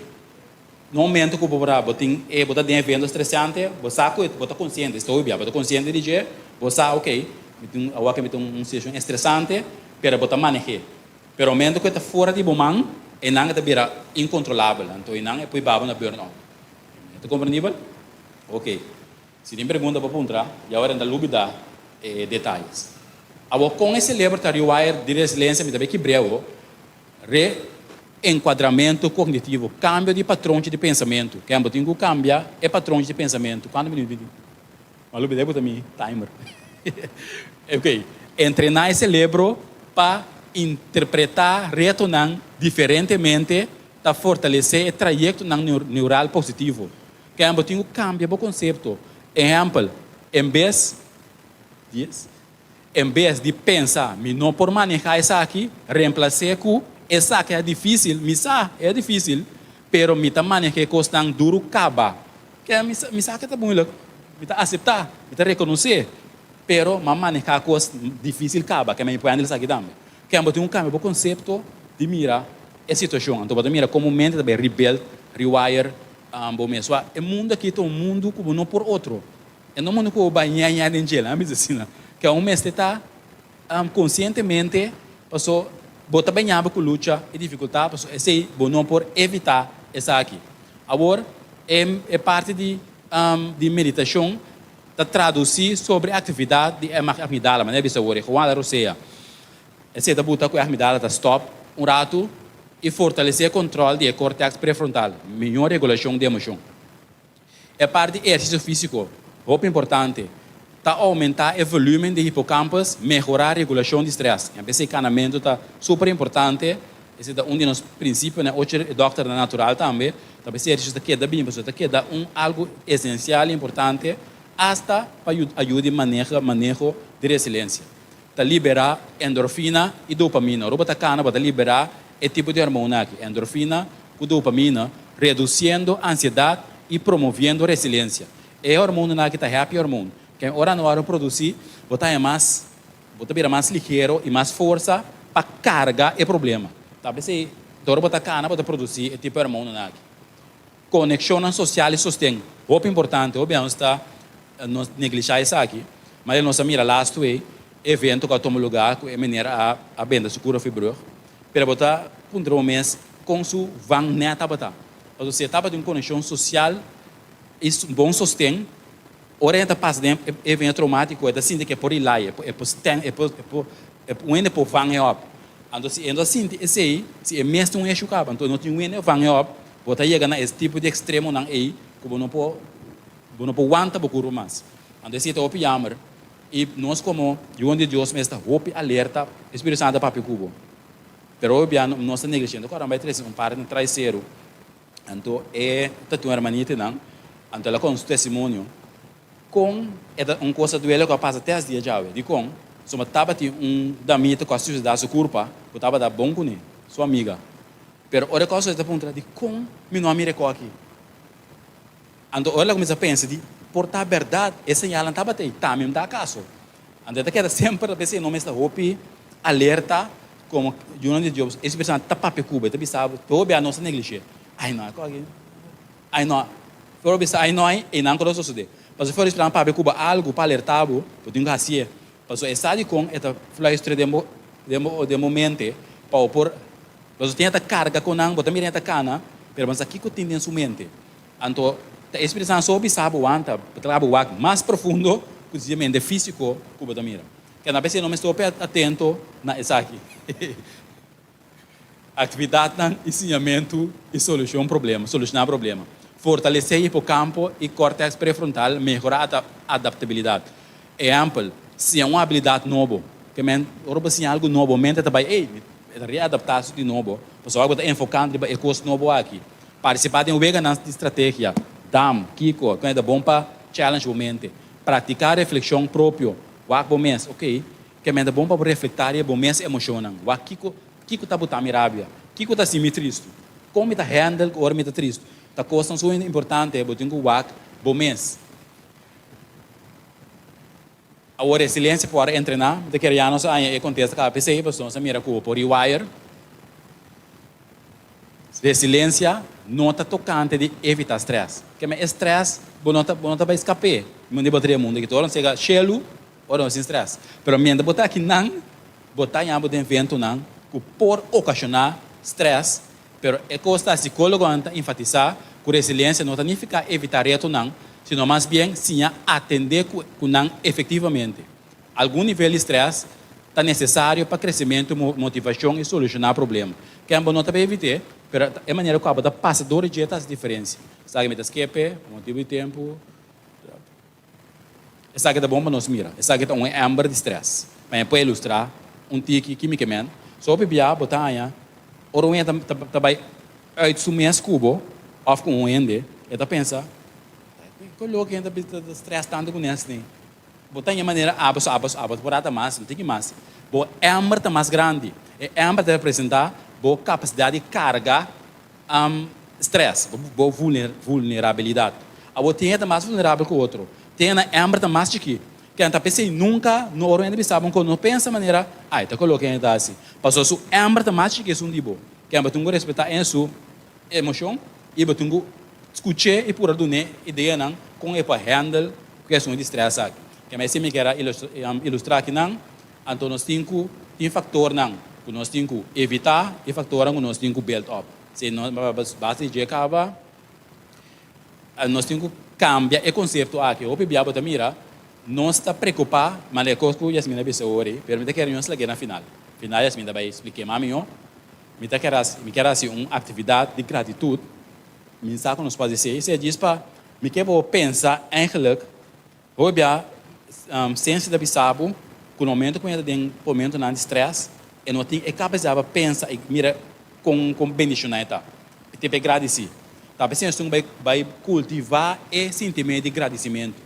Na momento ku bo por bo tin e bo ta den evento stresante, bo sa ku bo ta konsiente, estou bia, bo ta konsiente di dje, bo sa ok, mi tin awor ke mi tin un situashon estresante, pero bo ta maneh'é. Pero momento ku e ta fora di bo man, einan e ta bira inkontrolabel, anto einan e pui babo na burn-out. E ta komprendibel? Ok. Si tin pregunta bo puntra, i awor ta lubida e detayes. Awor kon e celebro ta rewire di resilensia mi ta bay kibr'é awor. Reenkuadramentu kognitivo, kambio di patronchi di pensamentu. Ken bo tin ku kambia e patronchi di pensamentu. Kuantu minuut mi tin? Mi a lubida ku ta mi timer. Ok. Entrená e celebro pa interpretá retonan diferentemente ta fortalesé e trayektonan neural positivo. Ken bo tin ku kambia bo konsepto. Ehèmpel, en bes dies, en bes di pensa mi no por manehá esaki, remplas'é ku esaki a difísil, mi sa e a difísil, pero mi ta manehá e kosnan duru kaba. Ken mi sa, mi sa ke ta moeilijk, mi ta aseptá, mi ta rekonosé, pero mi a manehá kos difísil kaba, ken mi por handle esaki tambe. Ken bo tin ku kambia bo konsepto di mira e situashon. Anto bo ta mira komo mente ta bai rebuild, rewire bo mes. Wak, e mundu aki ta un mundu ku bo no por otro. E no mundu ku bo bai ña ña den dje, laga mi bisa asina. Ke un mester ta konsientemente paso bo ta bai ñaba ku lucha i difikultat paso esei bo no por evitá esaki. Awor e parti di di meditashon ta tradusí sobre aktividat di e amigdala, manera bisa awor e Juan la rosea. Esei ta buta ku e amigdala ta stòp un ratu i fortalesé e kontròl di e kòrtèks prefrontal, mihó regulashon di emoshon. E parti di ehersisio físiko, hopi importante, ta oumentá e volúmen di hipokampus, mehorá regulashon di strès. En bes e kanamentu ta super importante, esei ta un di nos prinsipionan, ocho e dòkternan natural tambe ta bisa ehersisio ta keda bin, pasobra ta keda un algu esensial i importante asta pa ayuda di maneha maneho di resilensia. Ta liberá endorfina i dopamina. Ora bo ta kana bo ta liberá e tipo di hormona aki, endorfina ku dopamina, redusiendo ansiedat i promoviendo resilensia. E hormonanan aki ta happy hormone. Ken ora nan wòrdu produsí, bo ta haña mas, bo ta bira mas ligero i mas forsa pa karga e problema. Ta p'esei dor bo ta kana bo ta produsí e tipo di hormonanan aki. Konekshonnan sosial i sosten, hopi importante, hopi nos ta nos neglishá esaki, ma nos a mira lastu ei evento ku a tuma lugá ku e meneer a a benta su kura fibrug, pero bo ta puntra bo mes kon su van nèt tabata. Pasobra si e tabatin un konekshon sosial i bon sosten, ora e ta pasa den e evento troumátiko e ta sinti ku e por rely, e por sten, e por e por un hende por vang e òp. Anto si e no ta sinti esei, si e mes tin un eshu kaba, anto no tin un hende vang e òp, bo ta yega na e tipo di ekstremonan ei ku bo no por bo no por wanta bo kurpa mas. Anto esei ta hopi yamer i nos komo yunan di Dios mester ta hopi alerta, e Spiritu Santu ta papia ku bo. Pero hopi bia nos ta neglishente. Kòrda bai trese un par di traiseru. Anto e ta tin un hermanitanan, anto el a konta su testimonio kon e ta un kos ta duele ku a pasa te as dia djawe. Dikon? Pasobra tabatin un damita ku a suisidá su kurpa ku tabata bon kuné, su amiga. Pero ora e kos ta puntra, dikon mi no a mira e kos aki? Anto ora el a kuminsá pensa di, por ta bèrdat e señalnan tabata ei, tambe mi ta akaso? Anto e ta keda semper ta pensa e no mester hopi alerta komo yunan di Dios. E Spiritu Santu ta papia ku bo, e ta bisa bo, pero hopi a nos ta neglish'é. Ai no, e kos aki, ai no. Pero bisa ai no ai, einan ku ta sosodé. Pasobra ora e Spiritu Santu papia ku bo algu pa alerta bo, bo tin ku hasié. Pasobra e sa dikon e ta fluister den bo den bo den bo mente pa bo por pasobra tin e ta karga ku nan, bo ta mira e ta kana, pero bo no sa kiko tin den su mente. Anto ta e Spiritu Santu so bisa bo wanta, bo ta laga bo wak mas profundo ku simplemente físiko ku bo ta mira. Kenda p'esei no mester hopi atento na esaki. Aktividatnan i siñamentu i solushon problema, solushoná problema. Fortalesé hipokampo i kòrtèks prefrontal, mehorá adaptabilidat. Ehèmpel, siña un abilidat nobo. Ke men, ora bo siña algu nobo, mente ta bai, ey, mi ta readaptá su di nobo, pasobra bo ta enfokando riba e kos nobo aki. Partisipá den weganan di strategia, dam, kiko, ku ta bon pa challenge bo mente. Praktiká reflekshon propio, wak bo mes, okey, Ke mester bon pa bo reflektá riba bo mes emoshonnan. Wak kiko, kiko ta botá mi rabia? Kiko ta hasi mi tristu? Kon mi ta handle ku ora mi ta tristu? Ta kosnan sumamente importante, bo tin ku wak bo mes. Awor resiliencia por entrená? Mi ta kere ya nos a haña e kontesta kaba p'esei, pasobra nos a mira ku bo por rewire. Resiliencia no ta tokante di evitá strès. Keme e strès bo no ta bo no ta bai skap'é. Munde bo ta den e mundu aki tur ora nos yega shelu, ora nos tin strès. Pero mientras bo ta akinan, bo ta haña bo den ventunan ku por okashoná strès. Pero e kos ta, sikólogonan ta enfatisá ku resiliencia no ta nifiká evitá retonan, sino mas bien siña atendé ku nan efektivamente. Algun nivel di strès ta nesesario pa kresementu, motivashon i solushoná problema. Ken bo no ta evit'é, pero e manera ku abo ta pasa dor di dje ta hasi diferensia. Esaki mi ta skepe, pa motibu di tempu. Esaki ta bon pa nos mira. Esaki ta un ember di strès. Pa mi por ilustrá un tiki kímikament, so hopi bia bo ta haña ora un hende ta bai uit su mes ku bo òf ku un hende, e ta pensa, Kon loke hende ta strès tantu ku nes ni? Bo ta haña manera abo so abo so abo por ta mas, un tiki mas. Bo ember ta mas grandi. E ember ta representá bo kapasidat di karga stress, bo vulnerabilidat. Abo tin hende ta mas vulnerabel ku otro. Tin hende nan ember ta mas chikí. Ken ta p'esei nunka no ora un hende bisa bo ku no pensa manera, ai ta koloke hende ta hasi. Pasobra su ember ta mas chikí esun di bo. Ken bo tin ku respetá en su emoshon i bo tin ku skuch'é i pura dun'é ideanan kon e por handle ku esun di stress aki. Ken esei mi kier a ilustrá akinan. Anto nos tin ku tin faktornan ku nos tin ku evitá i faktornan ku nos tin ku build up. Si nos base di dje kaba, nos tin ku kambia e konsepto aki. Hopi bia bo ta mira, nos ta preokupá, manera e kos ku Yasmina a bisa ori, pero mi ta kere nos lag'é na final. Final Yasmina ta bai splik'é mas mihó. Mi ta kere hasi, mi kier hasi un aktividat di gratitut. Mi sa ku nos por hasi esei. Esei djis pa mi ke bo pensa eigenlijk. Hopi bia, siensia ta bisa bo ku na momento ku hende ta den momentonan di strès, e no tin e kapasidat pa pensa i mira kon kon bendishoná e ta. E tin pa e gradisí. Ta p'esei nos tin ku bai bai kultivá e sintimentu di gradisimentu.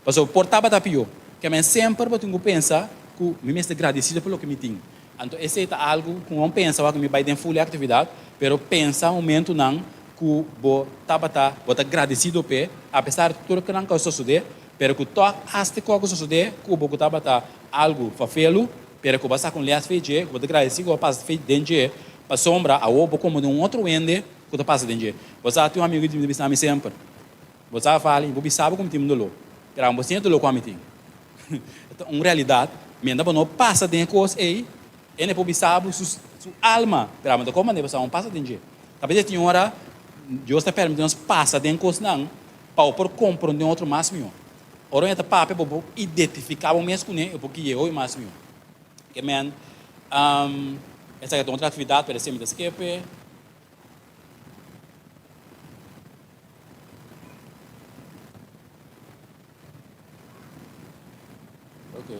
Pasobra por tabata pió. Kèmen semper bo tin ku pensa ku mi mester gradisido pa loke mi tin. Anto esei ta algu ku no pensa wak mi bai den ful e aktividat, pero pensa momentunan ku bo tabata, bo ta gradisido p'e, apesar di tur kinan ku a sosodé, pero ku tòg hasta ku a sosodé ku bo ku tabata algu fafelu, pero ku bo a saka un lès fe dje, ku bo ta gradisí ku bo a pasa fe den dje, pasobra awor bo komo den un otro hende ku ta pasa den dje. Bo sa tin un amigu di mi ta bisa mi semper, Bo sa fali, bo bisa bo ku mi tin un doló, pero amo bo sinti e doló ku ami tin. Ta un realidat, mientras bo no pasa den e kos ei, e no por bisa bo su su alma, pero amo ta kon manera bo sa bo pasa den dje. Ta p'esei tin ora Dios ta permiti nos pasa den kosnan pa bo por komprondé otro mas mihó. Ora bo ta papia bo por identifiká bo mes kuné i bo por gui'é hopi mas mihó. Ke men, esaki ta un otro aktividat, pero esei mi ta skepe. Ok.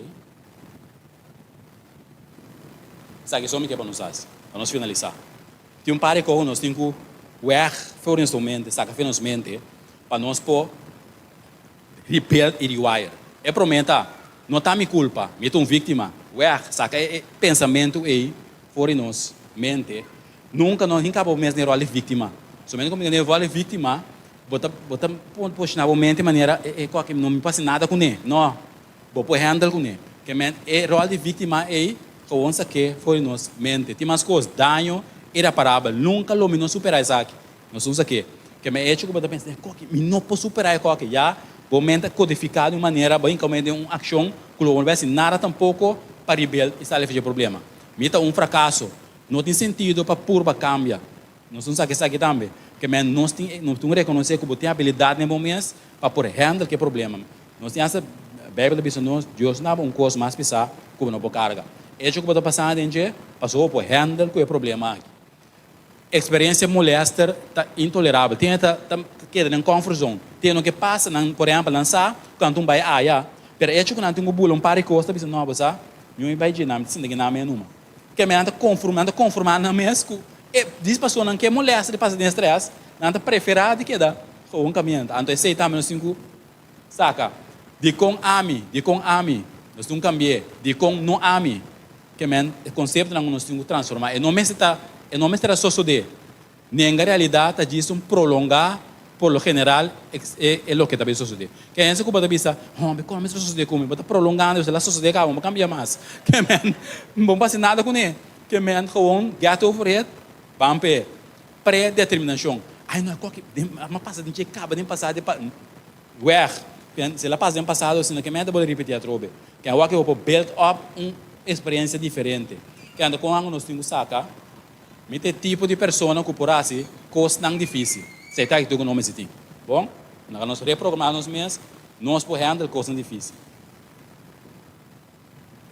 Esaki so mi ke pa nos hasi, pa nos finalisá. Tin un par di kos ku nos tin ku wèg for di nos mente, saka for di nos mente, pa nos por rebuild i rewire. E promé ta, no ta mi kulpa, mi ta un víktima. Wèg, saka e pensamentu ei for di nos mente. Nunka no hinka bo mes den ròl di víktima. Somente ku bo den ròl di víktima, bo ta bo ta posiciona bo mente manera e e koke no mi por hasi nada kuné. No, bo por handle kuné. Ke men e ròl di víktima ei gewoon sak'é for di nos mente. Tin mas kos, daño ireparabel. Nunka lo mi no superá esaki. Nos un sak'é. Ke men echo ku bo ta pensa, e koke mi no por superá e koke. Ya bo mente a kodifiká di un manera, bo hinka bo mente den un akshon ku lo bo no por hasi nada tampoko pa rebuild i sali for dje problema. Mi ta un frakaso. No tin sentido pa purba kambia. Nos un sa ku esaki tambe. Ke men nos tin nos tin rekonosé ku bo tin abilidat den bo mes pa por handle ke problema. Nos tin hasta Beibel ta bisa nos, Dios no daba un kos mas pisá ku bo no por karga. Echo ku bo ta pasando den dje, pasobra bo por handle ku e problema aki. Eksperensia molester ta intolerabel. Tin hende ta ta keda den comfort zone. Tin hende no ke pasa nan, por ehèmpel, nan sa ku nan ta un bai aya, pero echo ku nan tin ku bula un par di kos ta bisa, no, bo sa, mi bai bai dje, nan mi ta sinti ku nan mi a numa. Keme nan ta konformá, nan ta konformá nan mes ku e dis pasonan ke molèster di pasa den strès, nan ta preferá di keda gewoon kamienta. Anto esei tambe nos tin ku saka. Dikon ami? Dikon ami? Nos tin ku kambi'é. Dikon no ami? Kemen e konseptonan ku nos tin ku transformá. E no mester ta, e no mester a sosodé. Nenga realidat ta djis un prolongá. por lo general e loke ta bin sosodé. Ke hende ku bo ta bisa, Homber, kon mester sosodé ku mi? Bo ta prolongando, esei la sosodé kaba, bo kambia mas. Ke men, bo no hasi nada kuné. Ke men gewoon get over it, ban p'e predeterminashon. Ai no, koki, mi a pasa den dje kaba den pasado, den pa, weg. Si el a pasa den pasado asina, ke men ta bolbe ripití atrobe. Ke awor ke bo por build up un eksperensia diferente. Ke anto kon nos tin ku saka? Mi ta e tipo di persona ku por hasi kosnan difísil. Esei ta actitud ku nos mester tin. Bon, ora nos reprogramá nos mes, nos por handle kosnan difísil.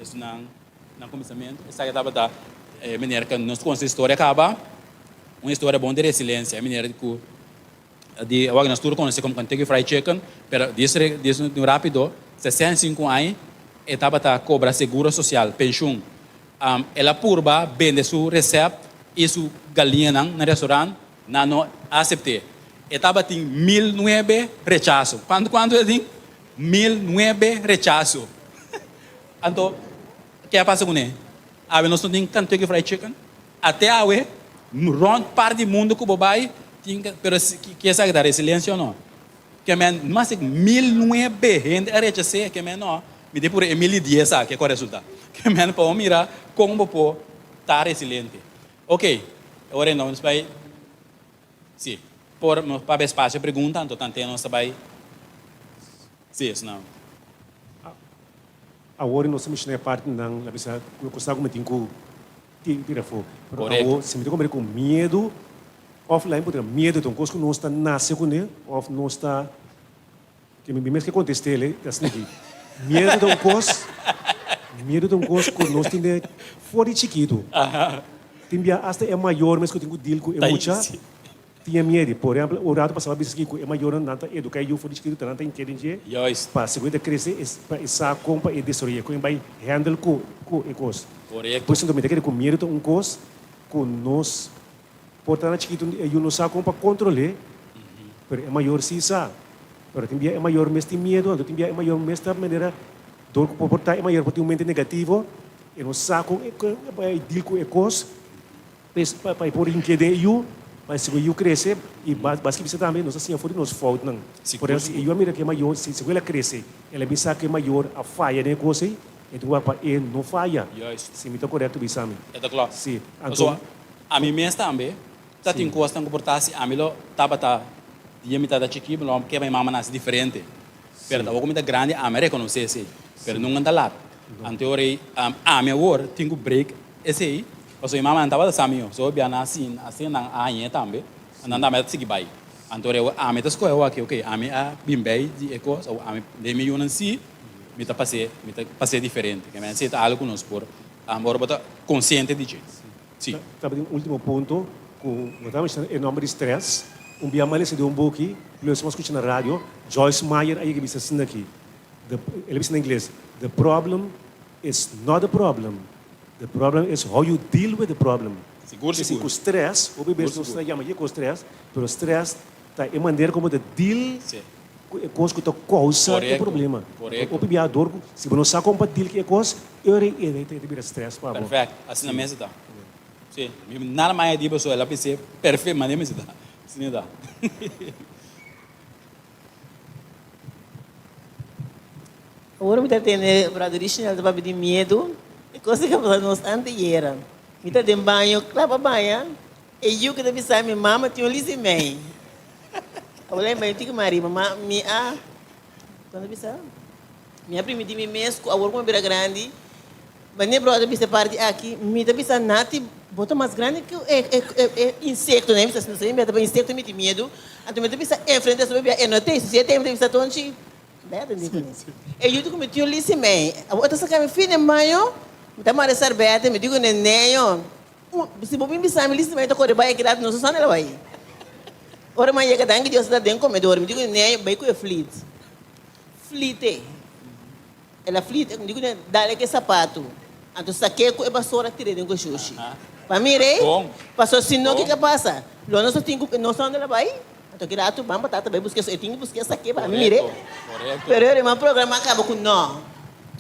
Esunnan na kuminsamentu, esaki tabata e manera ku nos konta historia kaba, un historia bon di resilensia, e manera ku di awor nos tur konosé komo Kentucky Fried Chicken, pero dies dies rápido, 65 aña e tabata kobra seguro sosial, penshun. El a purba bende su recept y su galiñanan na restaurant, nan no a acept'é. E tabatin 1009 rechaso. Cuanto cuanto e tin? 1009 rechaso. Anto, ke a pasa cun'é? Awe nos no tin Kentucky Fried Chicken. Ate awe, rond parti di mundo cu bo bay, tin, pero ke esaki ta resiliencia o no? Ke men mas di 1009 hende a rechas'é, ke men no, mi tin puru e 1010 aki ku a resultá. Ke men pa bo mira kon bo por ta resiliente. Ok, ora e nos bai, si, por nos papia espasio pregunta, anto tanten nos ta bai, si, esnan. Awor nos ta menshoná e partinan, la bisa, ku e kosnan ku mi tin ku tira afó. Pero awor, si mi ta komprende ku miedu Of lain por tira miedu ta un kos ku nos ta nase kuné of nos ta ke mi mes ke kontest'é ta asina aki. Miedu ta un kos miedu ta un kos ku nos tin den for di chikitu. Tin bia asta e mayor mes ku tin ku deal ku e mucha tin e miedu. Por ehèmpel un ratu pasá mi a bisa aki ku e mayornan nan ta eduká e yu for di chikitu ta nan ta ink'é den dje pa segun e ta krese pa e sa kon pa e desaroy'é kon e bai handle ku e kos. Por eso mi ta kere ku miedu ta un kos ku nos Por ta na chikitu e yu no sa kon pa kontrol'é, pero e mayor sí sa. Pero tin bia e mayor mes tin miedu, anto tin bia e mayor mes ta manera dor ku por ta e mayor por tin un mente negativo, e no sa kon e pa e deal ku e kos, pues pa e por hink'é den e yu, pa segun e yu krese i bas ki bisa tambe nos ta siña for di nos foutnan. Por ehempel si e yu a mira ku e mayor, si segun el a krese el a bisa ku e mayor a faya den e kos ei, e tin wak pa e no faya. Si mi ta korekto bisa mi. E ta kla. Si, anto. Ami mes tambe ta tin kosnan ku por ta hasi. Ami lo tabata dia mi tabata chikí, mi lo ke pa mi mama nase diferente. Pero ta awor ku mi ta grandi, ami a rekonosé esei. Pero nunka ta lat. Anto ora ei, ami awor tin ku break esei, pasobra mi mama nan tabata sa mihó. So bia nan a hasi nan a hañ'é tambe, nan tambe a sigui bai. Anto ora ei ami ta skohe awor aki, oke, ami a bin bei di e kos, awor ami den mi yunan si, mi ta pas'é, mi ta pas'é diferente. Ke men esei ta algu ku nos por, ora bo ta konsiente di dje. Sí. Tabatin un ultimo punto cu bo ta menciona e nomber di stress. Un bia m'a lesa den un buki, lues m'a scucha na radio, Joyce Meyer a yega bisa asina aki, the, el a bisa na ingles, The problem is not the problem, the problem is how you deal with the problem. Sigur, Esei sigur. cu stress, hopi bes Sigur, nos ta sigur. yama ye cu stress, pero stress ta e manera como ta deal Sí. Ku e kos ku ta kousa e Korekto, problema. korekto. Hopi bia dor ku si bo no sa kon pa deal ku e kos, e ora ei e ta bira stress pa bo. Perfect, asina mes e ta. Si, mi nada mas a di pasobra el a bis'é perfect manera mester ta. Asina e ta. Ora mi ta tende brother Richnel ta papia di miedu, e kos ei a pasa nos anteyera. Mi ta den baño kla pa baña, e yu ku ta bisa mi, mama tin un lisi mei. Awor e bai tiki mari, mama mi a, kon ta bisa? Mi a primiti mi mes ku awor ku mi bira grandi, wanneer brother bisa e parti aki, mi ta bisa Nati, bo ta mas grandi ku e e e insekto nan, mi bisa si mi ta pa insekto mi tin miedu, anto mi ta bisa enfrente su bia e no te, si e te mi ta bisa tonchi, bai atende kuné. E yu ta ku mi tio Lisi mei, awor e ta saka mi fin den baño, mi ta mara e sarbete, mi di ku neneño, Si bo bin bisa mi, listo mi ta kore bai aki rato, no sa sanda la bai. Ora mi a yega danki Dios ta den komedor, mi di ku nee bai ku e flit. Flite. El a flit, mi di ku nee dale ku e sapatu. Anto sak'é ku e basora tir'é den ku e shushi. Pa mir'é, pasobra si no kiko a pasa? Lo nos a tin ku no sa unda la bai, anto ki rato ban batata bai busk'é, so e tin ku busk'é sak'é pa mi mir'é. Pero e riba programa a kaba ku no.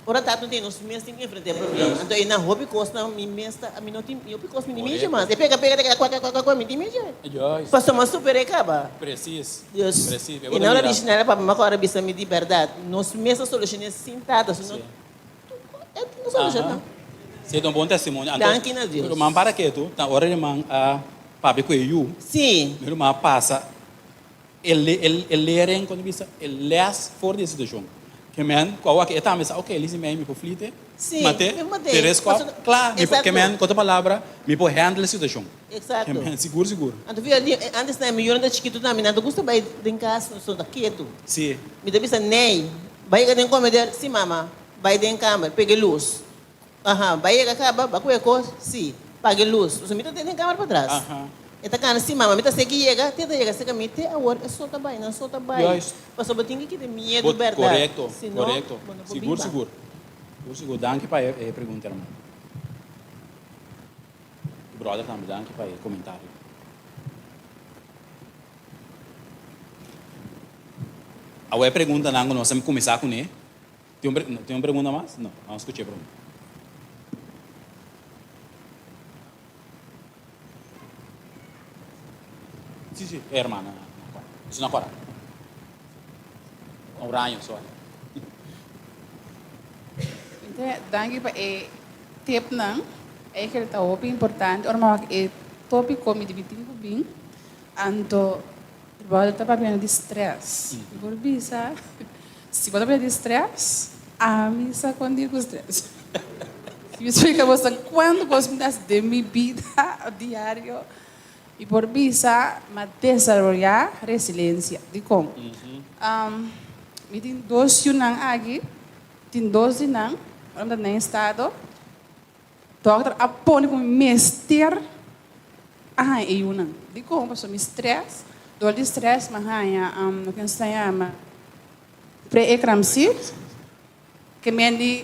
Ora ta tin nos mes tin ku enfrentá e problema. Anto einan hopi kosnan mi mes ta, mi no tin, hopi kos mi tin miedu mas. E pega pega ta keda kua kua kua kua mi tin miedu. Pasobra mi a super'é kaba. Dios. I nan ora di Shinela papia mi a kòrda bisa mi di bèrdat nos mes ta solushoné sin tata si no tur kos e no solushoná. Si e ta un bon testimonio. Anto Danki na Dios. Mi ruman para ketu ta ora ruman a papia ku e yu. Mi ruman a pasa E e leren, kon ta bisa, e les for di e situashon. Ke men ku awor e tambe sa, ok, lisi mei mi por flite, mate, teres kòp, kla, mi por, ke men, ku otro palabra, mi por handle e situashon. Ke men, sigur sigur. Anto fia di, antes nan mi yunan ta chikitu tambe, nan ta gusta bai den kas, nos ta ketu. Mi ta bisa, Ney, bai yega den komeder? Si, mama. Bai den kamer, pega e lus. Aha, bai yega kaba, ba ku e kos? Si. Paga e lus. Pasobra mi ta den kamer patras. E ta kana, Si, mama, mi ta seki yega, te ta yega serka mi, te awor e so ta bai, nan so ta bai. Pasobra bo tin ki kita miedu bèrdat. Korekto, Si no, korekto. bo no por Sigur, biba. sigur. Sigur, sigur. Danki pa e pregunta, hermano. Brother tambe, danki pa e komentario. Awor e preguntanan ku nos a kuminsá kuné. Tin un tin un pregunta mas? No, vamos scucha e pregunta. Si, si, e hermana na cora. Su na cora. Oraño, sorry. Inte, danki pa e tipnan. Eigenlijk ta hopi importante. Ora mi wak e topico mi dibi tin cu bin. Anto Bo ta papia di stress. Mi por bisa, si bo ta papia di stress, ami sa kon deal ku stress. Si mi splika bo sa kuantu kos mi ta hasi den mi bida diario, mi por bisa m'a desaroyá resilensia. Dikon? Mi tin dos yunan aki, tin dos di nan, ora mi ta den estado, Dòkter a pone ku mi mester a haña e yunan. Dikon? Pasobra mi strès, dor di strès mi a haña loke nos ta yama pre-eclampsia, ke men di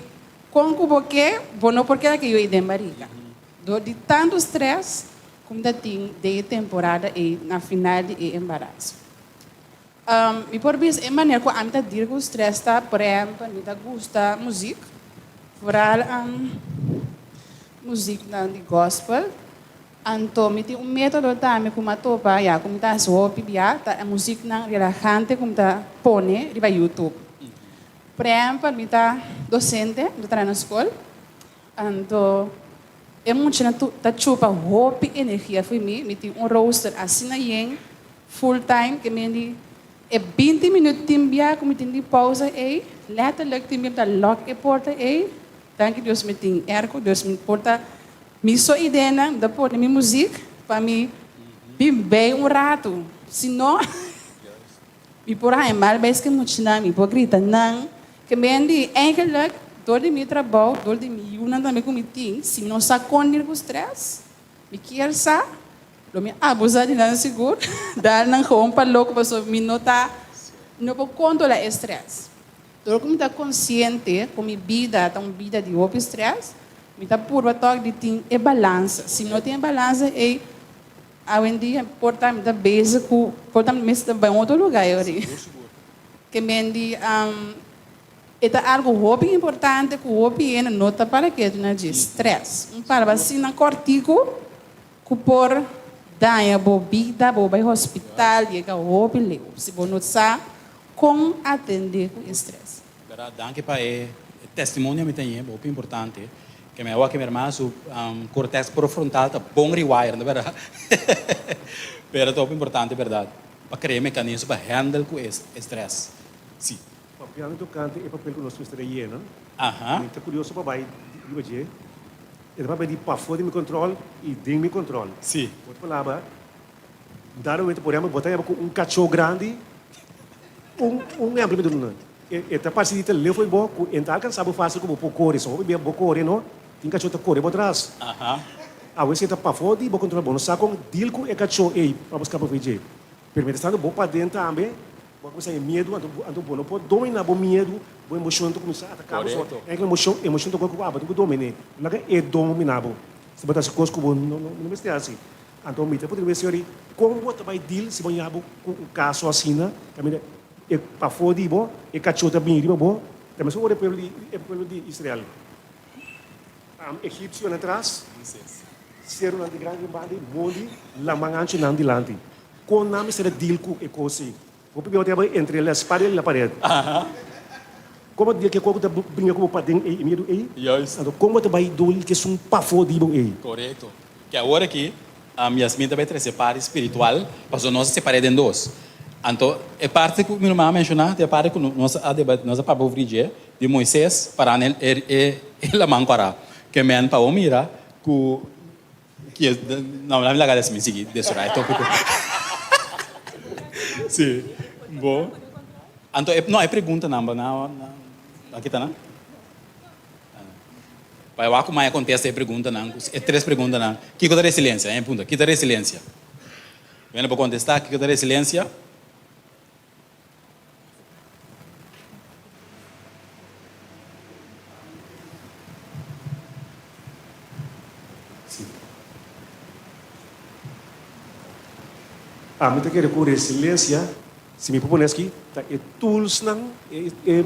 kon ku bo ke, bo no por keda ku e yu ei den bariga. Dor di tantu strès ku mi ta tin den e temporada ei na final di e embaraso. Mi por bisa e manera ku ami ta deal ku stress ta, por ehempel, mi ta gusta muzik, vooral muziknan di gospel. Anto mi tin un metodo tambe ku mi a topa ya ku mi ta hasi hopi bia, ta e muziknan relahante ku mi ta pone riba YouTube. Por ehempel, mi ta dosente, mi ta traha na skol, Anto e muchanan ta chupa hopi energia fo'i mi. Mi tin un rooster asina yen, full time, ke men di e binti minuut tin bia ku mi tin di pausa ei, letterlijk tin bia mi ta lock e porta ei. Danki Dios mi tin airco, dus mi por ta mi so ideanan, mi ta pone mi muziek pa mi bin bei un ratu. Si no, Mi por haña mal bes ku e muchanan, mi por grita nan. Ke men di, Eigenlijk, dor di mi trabou, dor di mi yunan tambe ku mi tin, si mi no sa kon dir ku strès, mi kier sa, lo mi abusá di nan sigur, dal nan gewoon pa loko pasobra mi no ta, mi no por kontrolá e strès. Dor ku mi ta konsiente ku mi bida ta un bida di hopi strès, mi ta purba tòg di tin e balansa. Si mi no tin e balansa ei, Awendia por ta mi ta bezig ku por ta mi mester bai un otro luga e ora. Ke men di e ta algu hopi importante ku hopi hende no ta para ketu na dje, stress. Un palabra asina kòrtiku ku por daña bo bida, bo bai hospital, yega hopi leu si bo no sa kon atendé ku e stress. Berdad, danki pa e testimonio mi ta ñe, hopi importante. Ke mi a wak mi hermana su cortex prefrontal ta bon rewire, no berdad? Pero ta hopi importante berdad, pa crea mecanismo pa handle cu e stress. Si. Papiando tocante e papel cu nos mester a yena, mi ta curioso pa bay riba dje. E ta papia di pafó di mi control y den mi control. Cu otro palabra, dado momento, por ehempel, bo ta yama cu un cacho grandi, Un un ehempel mi ta duna. E e ta parse di ta leu for bo ku e no ta alkansa bo fasil ku bo por kore. So hopi bia bo kore no, tin kachó ta kore bo tras. Awe si e ta pafó di bo kontrol bo no sa kon deal ku e kachó ei pa bo skapa for dje. Pero mientras tanto bo paden tambe bo a kuminsá e miedu anto anto bo no por dominá bo miedu, bo emoshon ta kuminsá ataká bo. So enkele emoshon emoshon ta kos ku abo tin ku dominé. No laga e dominá bo. Si bo ta hasi kos ku bo no no mester hasi. Anto mi ta puntra mi señor, kon bo ta bai deal si bo ña bo ku un kaso asina? Kaminda e pafó di bo, e kachó ta bini riba bo. Ta mesun ora e pueblo di e pueblo di Israel. Egipcionan tras, serunan di grandi banda i mondi laman anchu nan dilanti. Kon nan mester a deal ku e kos ei? Hopi biaha bo ta bai entre la spada i la pared. Kon bo ta deal ku e kos ku ta bringa ku bo paden ei, e miedu ei? Anto kon bo ta bai dol ku esun pafó di bo ei? Korekto. Ke awor aki Yasmin ta bai trese e parti spiritual, pasobra nos a separ'é den dos. Anto e parti ku mi ruman a menshoná ta e parti ku nos a debati, nos a papia over di dje, di Moises pará na e laman kòrá. Ke men pa bo mira ku Kies, no, mi laga des mi sigui desoray e tópiko. Sí, bo. Anto e, no, e preguntanan bo na, na, aki ta nan? Pa e wak ku maya kontesta e preguntanan, e tres preguntanan. Kiko ta resilensia? E punta, ki ta resilensia? Bueno, bo kontestá kiko ta resilensia? Sí. Ami ta kere ku resilensia, si mi por pone aski, ta e toolsnan, e e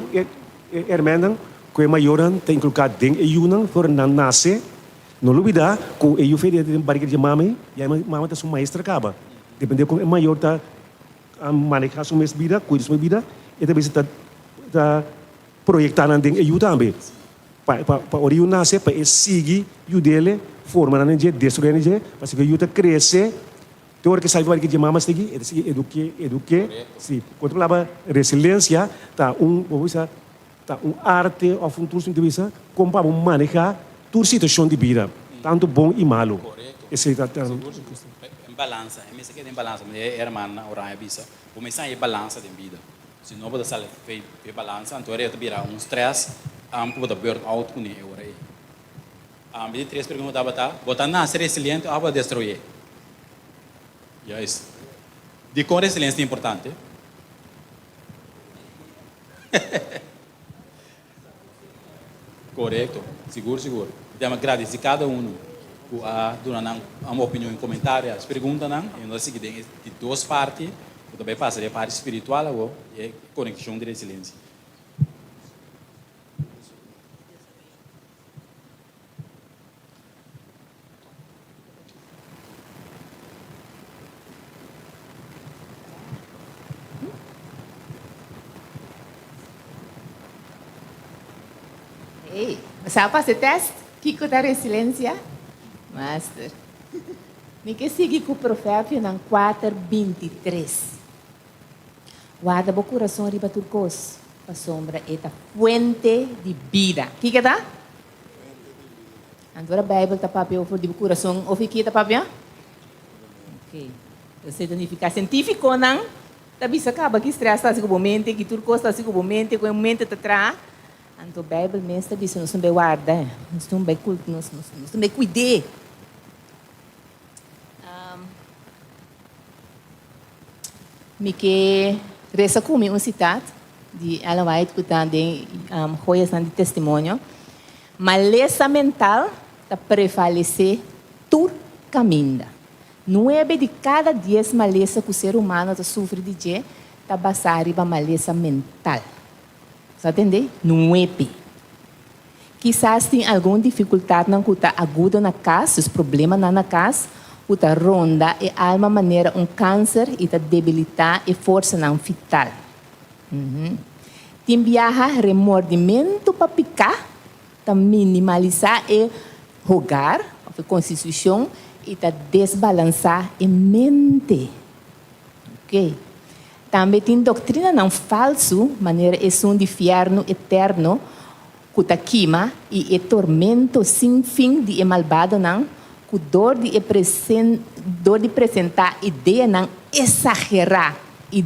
e hermennan ku e mayornan ta inkulká den e yunan for nan nase. No lubidá ku e yu fe den barriga di e mama ei, ya e mama ta su maestra kaba. Depende kon e mayor ta A maneha su mes bida, cuida su mes bida, e ta bisa ta ta proyecta nan den e yu tambe. Pa pa pa ora e yu nace, pa e sigui yudele, forma nan den dje, destruye nan den dje, pasobra e yu ta crece, te ora ke sabi wak dje mama sigui, e ta sigui eduke, eduke, si. Ku otro palabra, resiliencia ta un, bo por bisa, ta un arte of un tool, mi ta bisa, kon pa bo maneha tur situacion di bida, tanto bon y malo. Esey ta ta. Sigur, sigur. En balansa. E mester keda en balansa. Manera e hermannan Oranje a bisa, bo mester haña e balansa den bida. Si no bo ta sali fei e balansa, anto e ta bira un stress ku bo ta burn out kuné e ora ei. Mi di tres pregunta tabata, bo ta nase resiliente òf bo ta destruyé? Juist. Dikon resiliensia ta importante? Korekto, sigur sigur. Mi ta gradisi kada unu ku a duna nan un opinion i komentario a es preguntanan i nos a sigui den e di dos parti ku ta bai pasa den e parti spiritual awor i e konekshon di resilensia. Hey, bo sa pasa e test? Kiko ta resilensia? Master. Mi ke sigui ku Proverbionan kuater 23. Warda bo kurason riba tur kos, pasobra e ta fuente di bida. Kiko ta? Anto ora Bijbel ta papia over di bo kurason, over ki e ta papia? Ok. Esei ta nifiká sientífikonan ta bisa kaba ki strès ta hasi ku bo mente, ki tur kos ta hasi ku bo mente, kon e mente ta traha. Anto Bijbel mes ta bisa nos no bai warda, nos no bai nos no bai kuid'é. Mi ke resa ku mi un sitat di Ellen White ku ta den Joyasnan di Testimonio, Malesa mental ta prevalesé tur kaminda. Nuebe di kada dies malesa ku ser humano ta sufri di dje ta basá riba malesa mental. Sa tende? Nuebe. Kisas tin algun difikultatnan ku ta agudo na kas, dus problemanan na kas, ku ta ronda e alma manera un kanser i ta debilitá e forsanan vital. Tin biaha remordimentu pa piká ta minimalisá e hogar òf e konstitushon i ta desbalansá e mente. Oké. Tambe tin doktrinanan falsu manera esun di fièrnu eterno ku ta kima i e tormento sin fin di e malbadonan ku dor di e dor di presentá ideanan esagerá i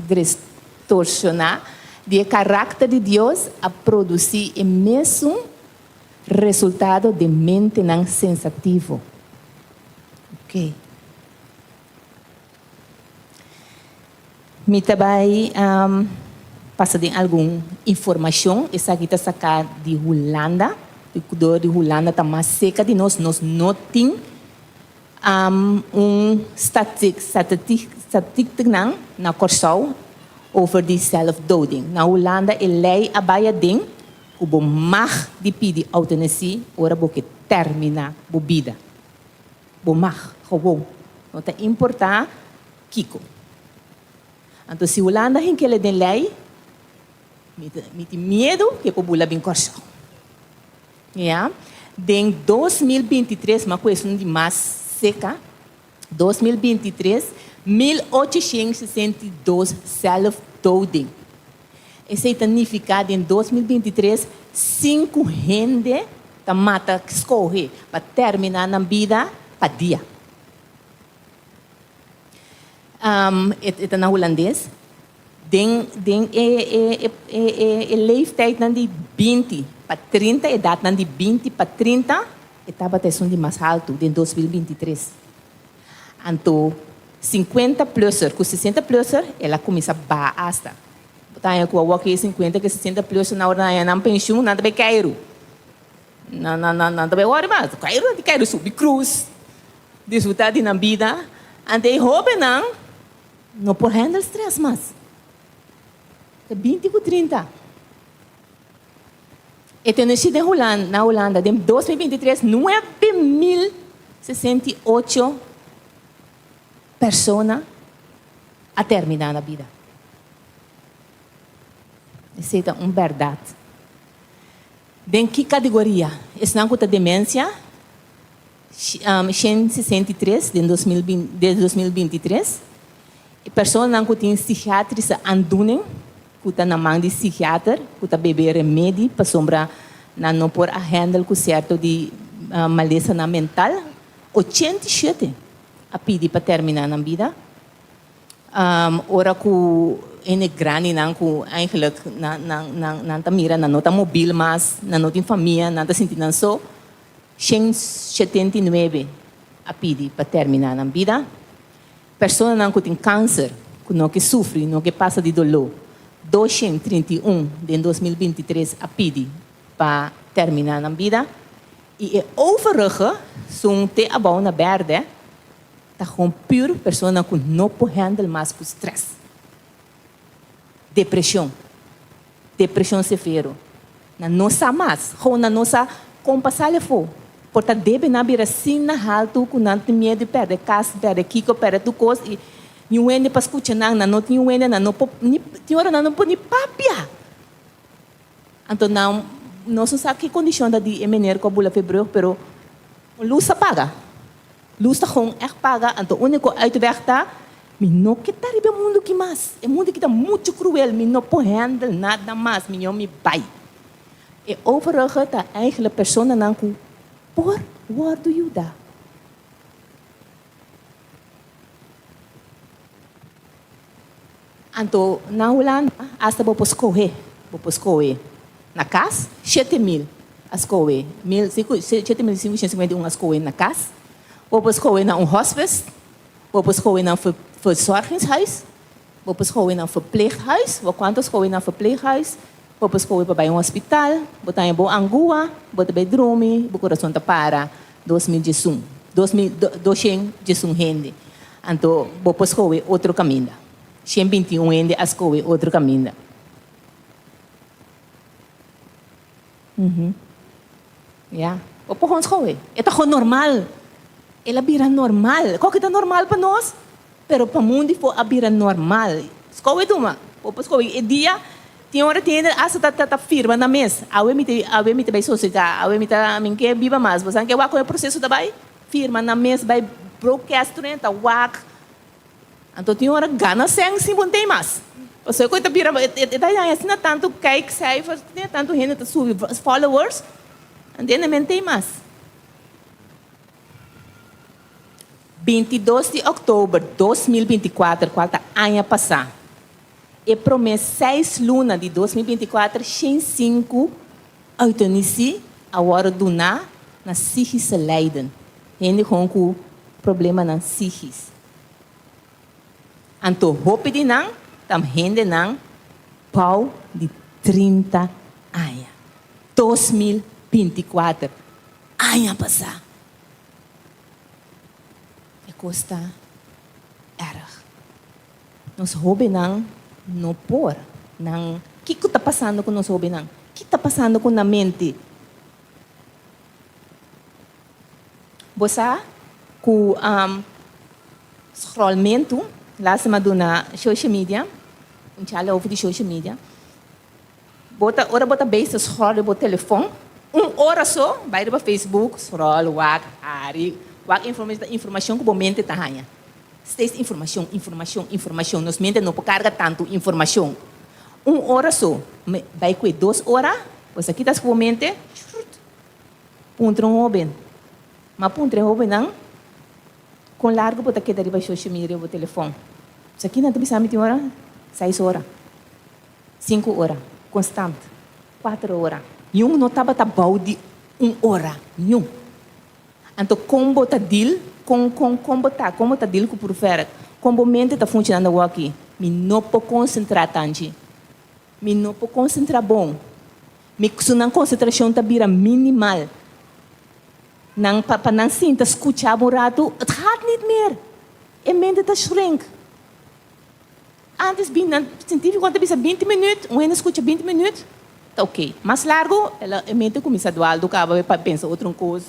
destorsioná di e karakter di Dios a produsí e mesun resultado den mentenan sensativo. Oké. Mi ta bai pasa den algun informashon. Esaki ta saká di Hulanda. Dor di Hulanda ta mas seka di nos. Nos no tin un statiknan na Kòrsou. Over di zelfdoding. Na Hulanda e lei a bai aden ku bo mag di pidi euthanasie ora bo ke terminá bo bida. Bo mag, gewoon. No ta importá kiko. Anto si Hulanda hink'el den lei, mi ta mi tin miedu ku e por bula bin Kòrsou. Ya. Den 2023, ma ku esun di mas seka, 2023, 1862 zelfdoding. Esei ta nifiká den 2023 sinku hende ta mata skohe pa terminá nan bida pa dia. E ta na hulandes. Den den e e e e leeftijdnan di 20 pa 30, edatnan di 20 pa 30, e tabata esun di mas haltu den 2023. Anto 50 plusser ku 60 plusser el a kuminsá baha asta. Bo ta haña ku awor ku e 50 ku 60 plusser nan ora nan haña nan penshun nan ta bai keiru. Nan nan nan ta bai wòrdu mas. Keiru nan ta keiru subi krus, disfrutá di nan bida. Anto e hóbennan no por handle stress mas. Ta 20 ku 30. E teneshi den Hulanda, na Hulanda den 2023 9068 persona a termina na bida. Esei ta un bèrdat. Den ki kategoria? Esnan ku ta demensia, 163 den 2023. E personanan ku tin psikiatrische aandoening, ku ta na man di psikiater, ku ta bebe remedi pasobra nan no por a handle ku sierto di malesanan mental, 87 a pidi pa termina nan bida. Ora ku hende grandinan ku eigenlijk nan ta mira nan no ta mobil mas, nan no tin famia, nan ta sinti nan so, 179 a pidi pa termina nan bida. Personanan ku tin kanser, ku no ke sufri, no ke pasa di doló, 231 den 2023 a pidi pa terminá nan bida. I e overige, sun te abou na bèrdè, ta gewoon pur personanan ku no por handle mas ku strès, depreshon, depreshon severo. Nan no sa mas, gewoon nan no sa kon pa sali afó. Por ta debe nan bira asina haltu ku nan tin miedu di pèrdè kas, pèrdè kiko, pèrdè tur kos i niun hende pa skucha nan, nan no tin niun hende, nan no por ni tin ora nan no por ni papia. Anto nan nos no sa ki kondishon ta di e meneer ku a bula Verbrug pero un lus a paga. Lus ta gewoon ègt paga, anto úniko uitweg ta, mi no ke ta riba e mundu aki mas, e mundu aki ta muchu kruel, mi no por handle nada mas, mihó mi bai. E overige ta eigenlijk personanan ku por wòrdu yuda. Anto na Hulanda hasta bo por skohe, bo por skohe na kas, 7000 a skohe, mil 7551 a skohe na kas, bo por skohe na un hospice, bo por skohe na un verzorgingshuis, bo por skohe na un verpleeghuis, bo kuantu a skohe na verpleeghuis, bo por skohe pa bai un hospital, bo ta haña bo angua, bo ta bai drumi, bo kurason ta para. 2011, 2211 hende. Anto bo por skohe otro kaminda. 121 hende a skohe otro kaminda. Ya, bo por gewoon skohe. E ta gewoon normal. El a bira normal. Koke ta normal pa nos, Pero pa mundi for a bira normal. Skohe tuma. Bo por skohe e dia tin ora tin hende hasta ta ta ta firma nan mes. Awe mi ta awe mi ta bai sosega, awe mi ta mi ke biba mas. Bo sa ke wak kon e proseso ta bai? Firma nan mes bai broadcast tur hende ta wak. Anto tin ora gana sèn sin bo ntei mas. Pasobra ku e ta bira e ta haña asina tantu kijkcijfers, asina tantu hende ta subi followers, anto e no ntei mas. 22 di òktober 2024, kual ta aña pasá, e promé seis luna di 2024 105 eutanisi a wòrdu duná na psíkische lijden, hende kon ku problemanan psíkis. Anto hopi di nan ta hendenan bou di 30 aña. 2024, aña pasá. E kos ta erg. Nos hóbennan No por. Nan, kiko ta pasando ku nos hóbennan? Ki ta pasando ku nan mente? Bo sa ku scrollmentu, lastima duna social media, un charla over di social media, bo ta ora bo ta bezig scroll riba bo telefon, un ora so bai riba Facebook, scroll, wak, hari, wak informacion ku bo mente ta haña. Steeds informacion, informacion, informacion. Nos mente no por carga tanto informacion. Un ora so, bai cu e dos ora, pues aki ta su mente, shrut. Puntra un hoben. Ma puntra e hobennan, con largo bo ta keda riba social media riba bo telefon? Pues aki nan ta bisa mi tin ora, seis ora, cinco ora, constant, cuatro ora. Niun no tabata bou di un ora, niun. Anto kon bo ta deal, kon kon kon bo ta, kon bo ta deal ku purvèrk, kon bo mente ta funshonando awoki? Mi no por konsentrá tanchi. Mi no por konsentrá bon. Mi su nan konsentrashon ta bira minimal. Nan pa pa nan sinta skucha bo un ratu, het gaat niet meer. E mente ta shrink. Antes bin nan sientífikonan ta bisa binti minüt, un hende skucha binti minüt ta oké. Mas largu el a e mente kuminsá dualdu kaba pa pensa otro un kos.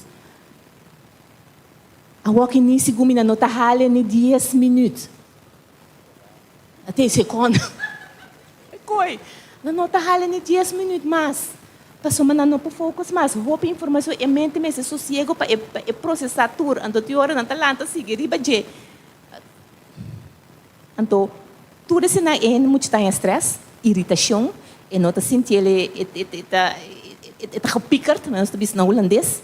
Awor ni sigur mi nan no ta hale ni dies minüt. A te sekònda. Koi, nan no ta hale ni dies minüt mas. Pasobra nan no por focus mas. Hopi informashon e mente mester sosiego pa e pa e prosesá tur. Anto tin ora nan ta lanta sigui riba dje. Anto, tur esnan e hende muchu ta haña strès, iritashon, e no ta sinti el e e ta e ta gepiekerd, nos ta bisa na hulandes.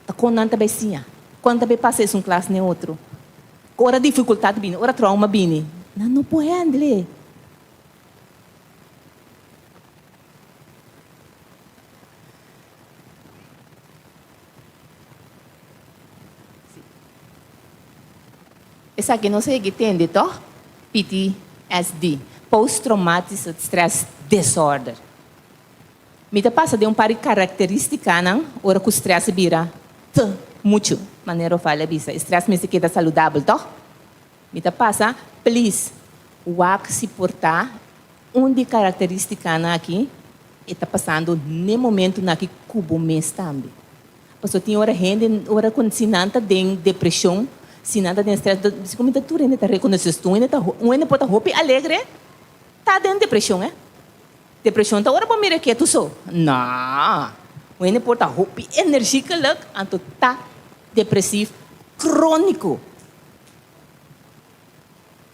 Ta kon nan ta bai siña? Kon nan ta bai pasa esun klas n'e otro? Ora difikultat bini, ora trauma bini, nan no por handle. Esaki nos a yega tende tòg? PTSD, Post Traumatic Stress Disorder. Mi ta pasa den un par di karakterístikanan ora ku strès bira te muchu. Manera Ofalia a bisa, e strès mester keda saludabel, tòg? Mi ta pasa, please, wak si por ta un di karakterístikanan aki e ta pasando n'e momentunan aki ku bo mes tambe. Pasobra tin ora hende, ora ku si nan ta den depreshon, si nan ta den strès, si ku mi ta tur hende ta rekonosé esto. Un hende ta, un hende por ta hopi alegre, ta den depreshon, eh. Depreshon ta ora bo mira ketu so. No. Un hende por ta hopi energikelijk, anto ta depresief króniko.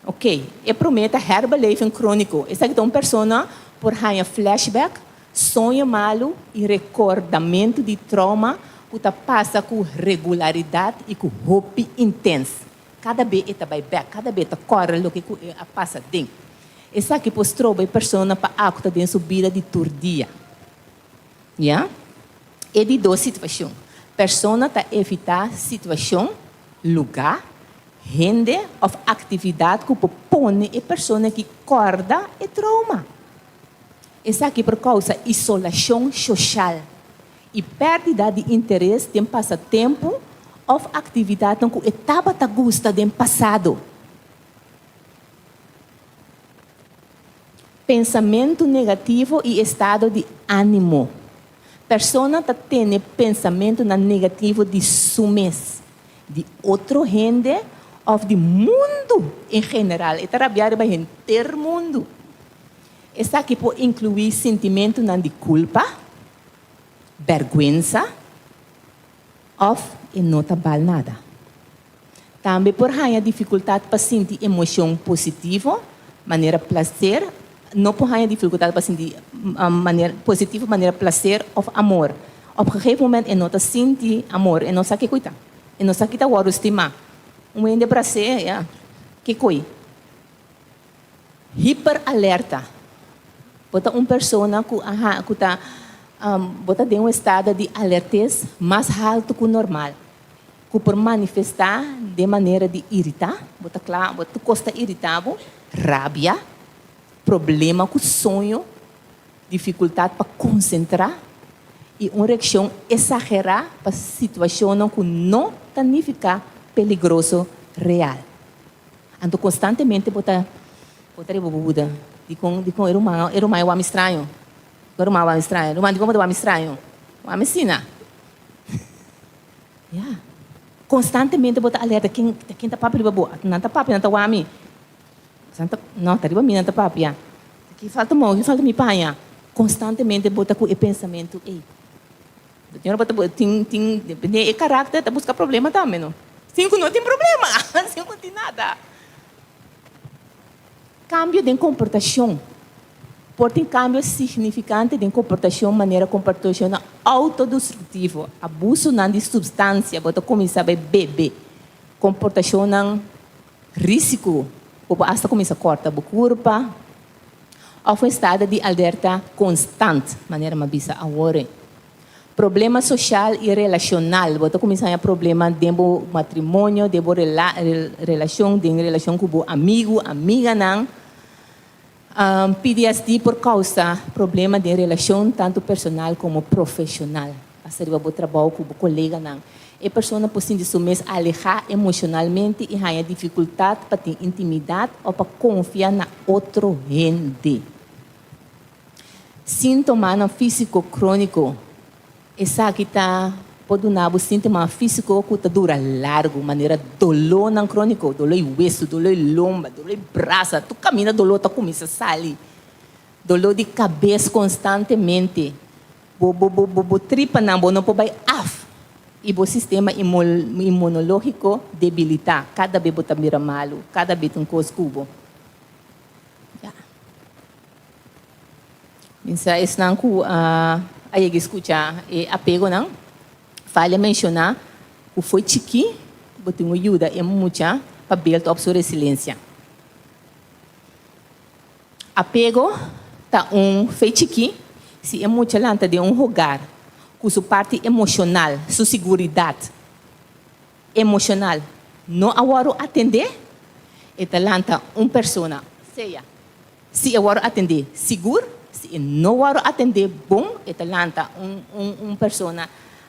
Ok, e promé ta herbeleving króniko. Esaki ta un persona por haña flashback, soño malu i rekordamentu di trauma ku ta pasa ku regularidat i ku hopi intens. Kada be e ta bai bèk, kada be e ta kòrda loke ku e a pasa den. Esaki por stroba e persona pa aktua den su bida di tur dia. Ya. E di dos situashon, persona ta evitá situashon, lugá, hende òf aktividat ku por pone e persona ki kòrda e trouma. Esaki por kousa isolashon soshal i pèrdida di interes den pasatempu òf aktividatnan ku e tabata gusta den pasado. Pensamentu negativo i estado di ánimo. Persona ta tene pensamentunan negativo di su mes, di otro hende òf di mundu en general. E ta rabiá riba henter mundu. Esaki por inkluí sintimentunan di kulpa, bèrgwensa òf e no ta bal nada. Tambe por haña difikultat pa sinti emoshon positivo, manera plaser, no por haña difikultat pa sinti manera positivo manera plaser òf amor. Op gegeven moment e no ta sinti amor, e no sa ke koi ta. E no sa ki ta wòrdu stimá. Un hende bras'é, ya, ke koi? Hiperalerta. Bo ta un persona ku a ha ku ta bo ta den un estado di alertes mas haltu ku normal. Ku por manifestá den manera di iritá, bo ta kla, bo tur kos ta iritá bo, rabia, problema ku soño, difikultat pa konsentrá i un reakshon esagerá pa situashonnan ku no ta nifiká peligroso real. Anto konstantemente bo ta. Bo ta riba bo Buda. Dikon, dikon e ruman, e ruman e wami straño? Dikon e ruman a wami straño? Ruman, dikon bo ta wami straño? Wami asina. Ya. Konstantemente bo ta alerta ken, ken ta papia riba bo. Nan ta papia, nan ta wami. Nan ta, no, ta riba mi nan ta papia. Ki falta mo, ki falta mi paña? Konstantemente bo ta ku e pensamentu ei. Tin ora bo ta tin tin depende e karakter ta buska problema tambe no. Sin ku no tin problema, sin ku no tin nada. Kambio den komportashon. Por tin kambio signifikante den komportashon manera komportashonnan outodestruktivo, abusonan di supstansia, bo ta kuminsá bai bebe, komportashonnan rísiko, bo por asta kuminsá kòrta bo kurpa, òf un estado di alerta konstant, manera mi a bisa awor. Problema soshal i relashonal, bo ta kuminsá haña problema den bo matrimonio, den bo relashon, den relashon ku bo amigu, amiganan. PTSD por kousa problema den relashon tantu personal komo profeshonal, asta riba bo trabou ku bo koleganan. E persona por sinti su mes alehá emoshonalmente i haña difikultat pa tin intimidat òf pa konfia na otro hende. Síntomanan físiko króniko. Esaki ta por duna bo síntomanan físiko ku ta dura largu, manera dolónan króniko, doló di wesu, doló di lomba, doló di brasa, tur kaminda doló ta kuminsá sali. Doló di kabes konstantemente, bo bo bo bo tripanan bo no por bai af i bo sistema inmunológiko debilitá. Kada be bo ta bira malu, kada be tin kos ku bo. Ya. Minsa esnan ku a yega skucha e apegonan, Fali a menshoná ku fo'i chikí bo tin ku yuda e mucha pa build up su resilensia. Apego ta un fe chikí si e mucha lanta den un hogar ku su parti emoshonal, su siguridat emoshonal no a wòrdu atendé, e ta lanta un persona sea Si e wòrdu atendé sigur, si e no wòrdu atendé bon, e ta lanta un un un persona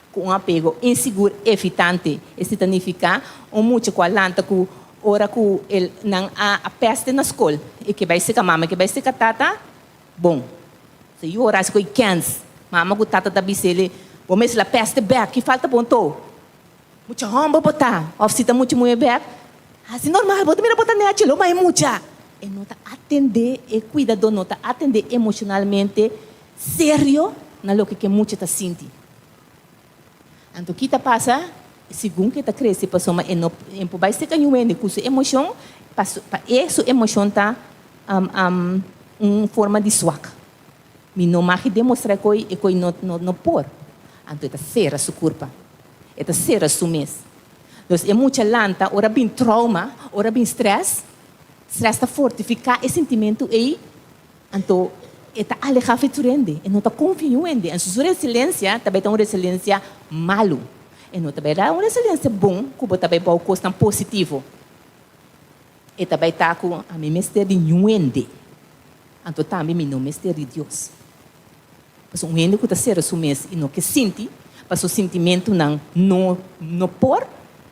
ku un apego insigur evitante. Esei ta nifiká un mucha ku a lanta ku ora ku el nan a a pèste na skol e ke bai seka mama e ke bai seka tata, bon. Se yora asi ku e kèns. Mama ku tata ta bis'el, bo mester la pèste bèk, ki falta bo anto? Mucha hòmber bo ta, òf si ta mucha muhé bèk, hasi normal, bo ta mira bo ta nèchi, lo mai mucha. E no ta atendé, e kuidadó no ta atendé emoshonalmente serio na loke ku e mucha ta sinti. Anto ki ta pasa? Segun ku e ta krese pasobra e no e por bai serka niun hende ku su emoshon, pa su pa e su emoshon ta un forma di swak. Mi no mag demostrá koe e koe no no por. Anto e ta sera su kurpa. E ta sera su mes. Dus e mucha lanta ora bin trauma, ora bin stress, stress ta fortifiká e sintimentu ei, anto e ta alehá for tur hende. E no ta konfia niun hende. Anto su resilensia ta bai ta un resilensia malu. E no ta bai da un resilensia bon ku bo ta bai bou kosnan positivo. E ta bai ta ku ami mester di niun hende. Anto tambe mi no mester di Dios. Pasobra un hende ku ta sera su mes i no ke sinti, pa su sintimentunan no no por,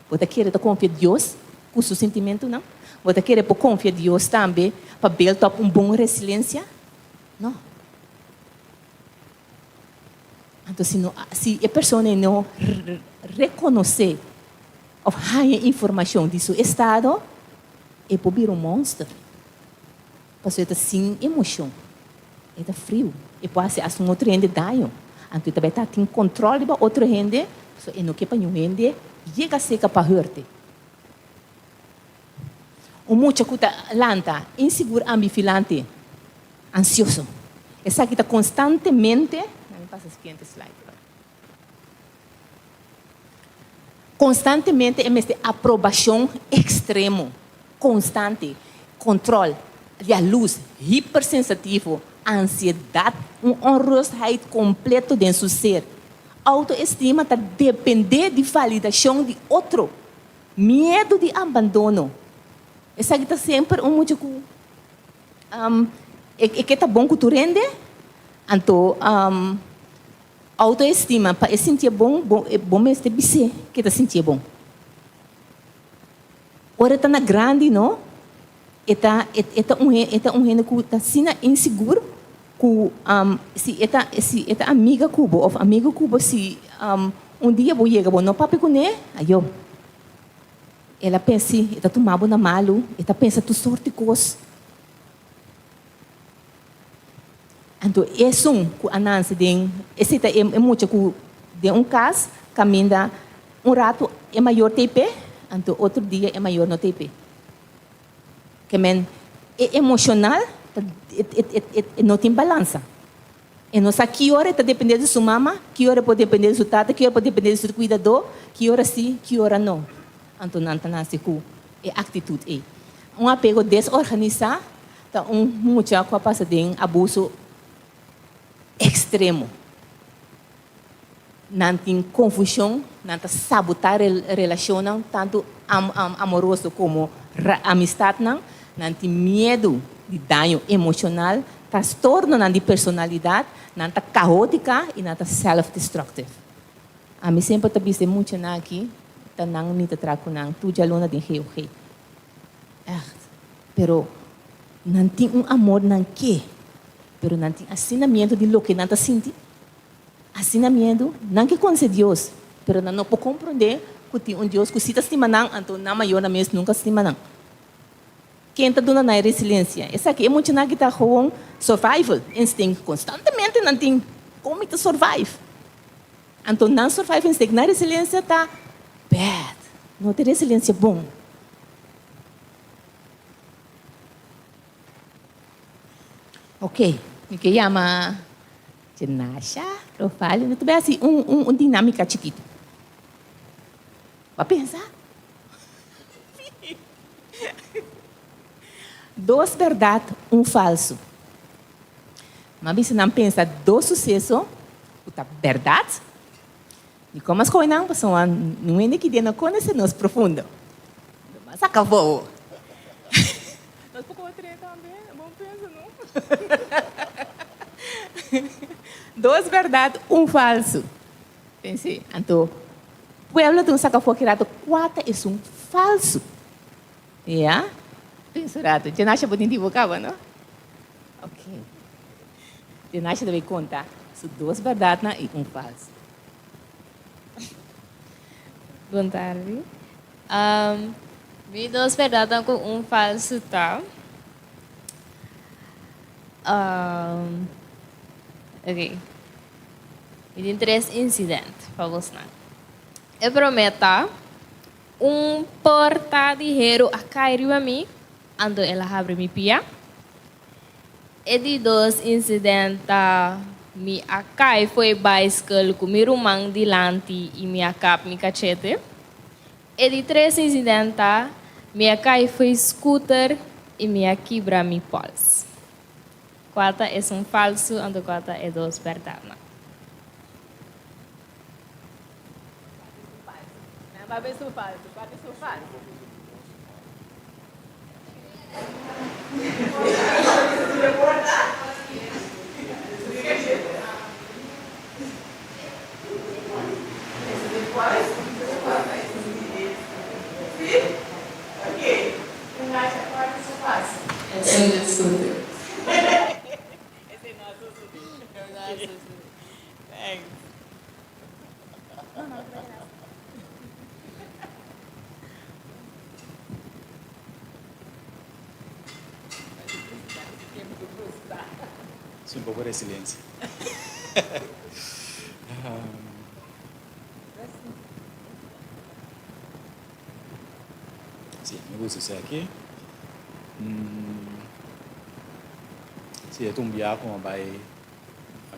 bo ta kere ta konfia Dios ku su sintimentunan? Bo ta kere por konfia Dios tambe pa build up un bon resilensia? No. Anto si no si e persona ei no rekonosé òf haña informashon di su estado, e por bira un monster. Pasobra e ta sin emocion, e ta friu, e por haci hasta un otro hende daño. Anto e ta bay ta tin control riba otro hende, pasobra e no ke pa niun hende yega cerca pa hurte. Un mucha cu ta lanta insigur, ambifilante, ansioso. Esaki ta constantemente, laat mi pasa siguiente slide. Konstantemente e mester aprobashon ekstremo, konstante, kontròl, yalus, hipersensativo, ansiedat, un onrustheid kompleto den su ser. Outoestima ta dependé di validashon di otro, miedu di abandono. Esaki ta semper un mucha ku e ke ta bon ku tur hende, anto Autoestima, pa e sintié bon, bo bo mester bis'é ke ta sintié bon. Ora e ta na grandi no, E ta e ta un e ta un hende ku ta asina insigur ku si e ta si e ta amiga ku bo òf amigu ku bo si un dia bo yega bo no papia kuné, ayo. El a pensa si e ta tuma bo na malu, e ta pensa tur sort di kos. Anto esun ku a nanse den esei ta e mucha ku den un kas kaminda un ratu e mayor ta ei p'e, anto otro dia e mayor no ta ei p'e. Ke men e emoshonal ta e no tin balansa. E no sa ki ora e ta depende di su mama, ki ora e por depende di su tata, ki ora e por depende di su kuidadó, ki ora si, ki ora no. Anto nan ta nase ku e aktitut ei. Un apego desorganisá ta un mucha ku a pasa den abuso ekstremo. Nan tin konfushon, nan ta sabotá relashonnan, tantu amoroso komo amistatnan. Nan tin miedu di daño emoshonal, trastornonan di personalidat, nan ta kaótika i nan ta self-destructive. Ami semper ta bisa e muchanan aki, ta nan mi ta traha ku nan tur djaluna den GOG. Ègt. Pero nan tin un amor nan ke, pero nan tin asina miedu di loke nan ta sinti. Asina miedu, nan ke konse Dios, pero nan no por komprondé ku tin un Dios ku si ta stima nan, anto nan mayornan mes nunka stima nan. Ken ta duna nan e resilensia? Esaki e muchanan ki ta gewoon survival instinct, konstantemente nan tin kon mi ta survive. Anto nan survival instinct, nan resilensia ta bad, no ta e resilensia bon. Ok, mi ke yama Jenasha, Rovalio, no ta bay hasi un un un dinámica chikitu. Bo a pensa? Dos berdad, un falsu. Mi a bisa nan pensa dos suseso ku ta berdad. Dikon mas koe nan? Pasobra niun hende ki dia no konosé nos profundo. Lo mas akabou. Nos por kohe tres tambe, bon pensa no. Dos berdad, un falsu. Pens'é, anto pueblo ta un saka for ki rato kua ta esun falsu. Ya? Pensa un rato. Djenasha bo tin di bo kaba, no? Ok. Djenasha ta bay konta su dos berdadnan i un falsu. Bon tardi. Mi dos berdadnan ku un falsu ta, ok, mi tin tres insident pa bosnan. E promé ta, un porta di heru a kai riba mi, anto el a habri mi pia. E di dos insident ta, mi a kai fo'i baiskel ku mi ruman dilanti i mi a kap mi kachete. E di tres insident ta, mi a kai fo'i scooter i mi a kibra mi pols. Kua ta esun falsu anto kua ta e dos bèrdatnan? Es un poco resiliencia. Sí, me gusta ese aki. Sí, e ta un bia ku mi a bai,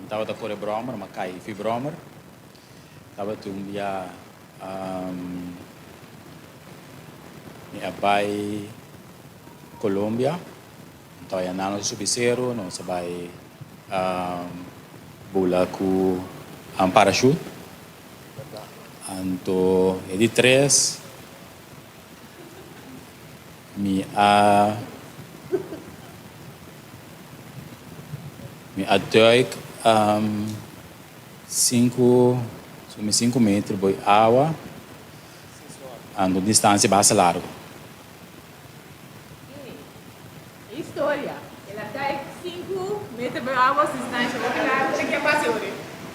mi tabata kore bròmer, mi a kai fi bròmer. Tabata un bia mi a bai Colombia, anto ayanda nos a subi seru, nos a bai bula ku parashut. Anto e di tres mi a mi a duik Sinku, sumi sinku meter bo e awa ando un distansia basta largo.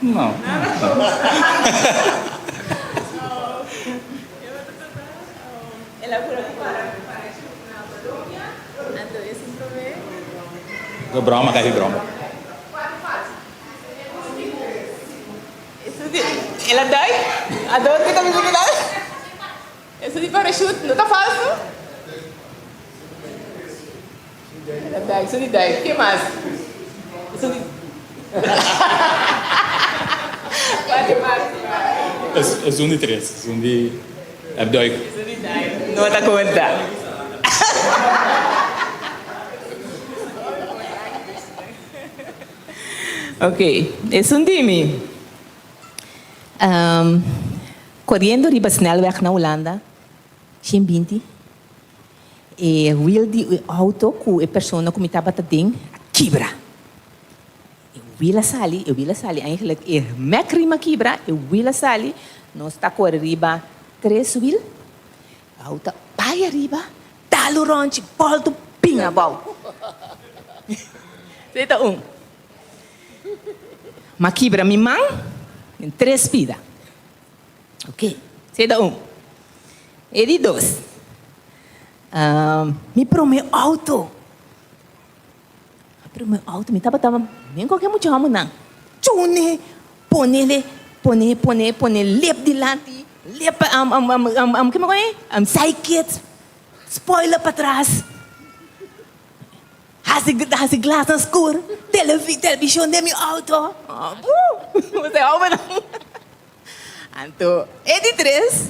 No. El a pura ku para parachute na Colombia, anto esun promé. Go broma ka broma. Esun di el a duik? A dor ki ta bisa kila? Esun di parachute no ta falso? El a duik, esun di duik. Ke mas? Esun di Kual mas? Esun di tres. Esun di duik. Esun di duik no ta konta. Ok, esun di mi. Koriendo riba snelweg na Hulanda, 120, e wiel di e auto ku e persona ku mi tabata den a kibra. E wiel a sali, e wiel a sali, eigenlijk e mekrim a kibra, e wiel a sali, nos ta kore riba tres wiel, e auto a bai ariba, dal un ròntji, bòltu, bin abou. Esei ta un. M'a kibra mi man den tres pida. Ok, esei ta un. E di dos, mi prome auto. Mi prome auto, mi tabata men koke mucha homennan. Chune, ponele, pone, pone, pone lep dilanti, lep, kiko e, sidekick, spoiler patras. Hasi hasi glasnan skur, televi televishon den mi auto. Bo ta hopi nan. Anto e di tres,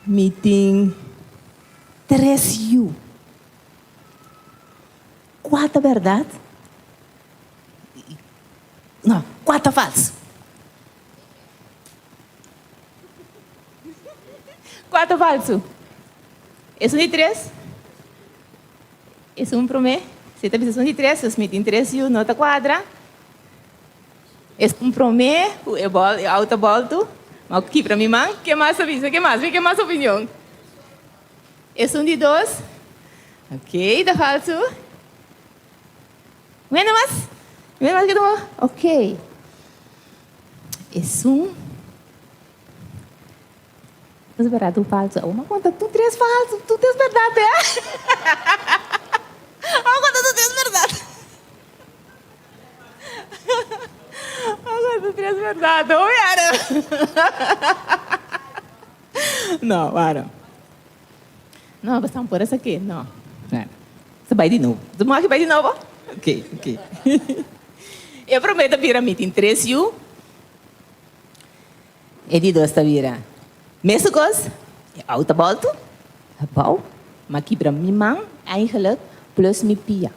mi tin tres yu. Kua ta bèrdat? No, kua ta falsu? Kua ta falsu? Esun di tres? Esun promé? Si ta bisa esun di tres, dus mi tin tres yu, no ta kuadra. Esun promé ku e bòl, e outo bòltu, ma ku kibra mi man. Ke mas ta bisa? Ke mas? Mi ke mas opinion. Esun di dos? Ok, ta falsu. Wende mas? Wende mas ke tuma? Ok. Esun. Dos berdad, un falso. Awor m'a conta tur tres falso, tur tres berdad, eh? Awor conta tur tres berdad. Awor conta tur tres berdad. Hopi ara. No, wara. No, basta por esaki. No. Sa bai di nobo. Bo aki bai di nobo? Ok, ok. E promé ta bira mi tin tres yu. E di dos ta bira mesun kos, e auto bolto, abou, m'a kibra mi man eigenlijk plus mi pia.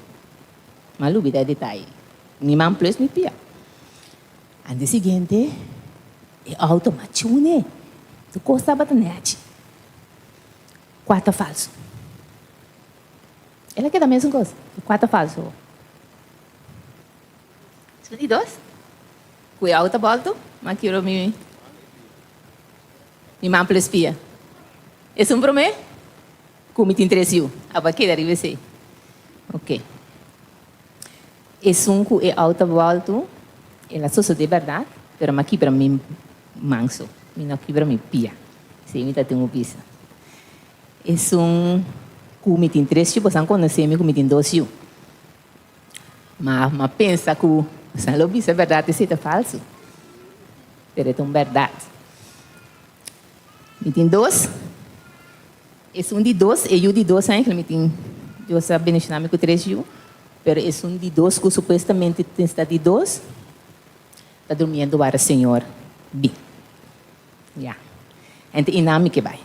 M'a lubida e detaye. Mi man plus mi pia. Andia siguiente e auto m'a chune. Tur kos tabata nèchi. Kua ta falso? El a keda mesun kos. Kua ta falso? Esun di dos. Ku e auto bolto, m'a kiro mi mi man plus pia. Esun promé ku mi tin tres yu. Abo a keda riba esei. Ok. Esun ku e auto bolto, el a sosodé bèrdat, pero m'a kibra mi man so. Mi no kibra mi pia. Esei mi ta tin un bisa. Esun ku mi tin tres yu, boso a konosé mi ku mi tin dos yu. Ma m'a pensa ku boso lo bisa bèrdat esei ta falsu. Pero e ta un bèrdat. Mi tin dos. Esun di dos, e yu di dos aña, mi tin, Dios a bendishoná mi ku tres yu, pero esun di dos ku supuestamente tin sta di dos, ta durmiendo wara Señor bin. Ya. Ente i nan mi ke bai.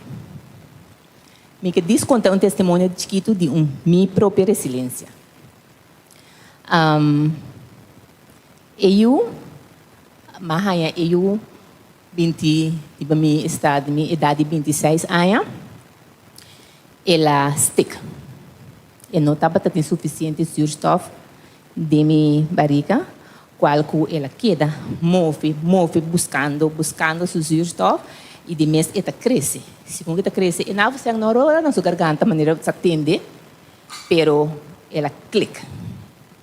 Mi ke dis konta un testimonio chikitu di un mi propio resilensia. Um, e yu, m'a haña e yu binti, riba mi esta di mi edat di 26 aña, el a stik. E no tabata tin sufisiente zuurstof den mi barika, cual cu el a keda move, move buscando, buscando su zuurstof y di mes e ta crece. Segun cu e ta crece, e navelstreng no rola na su garganta manera sa tende, pero el a click,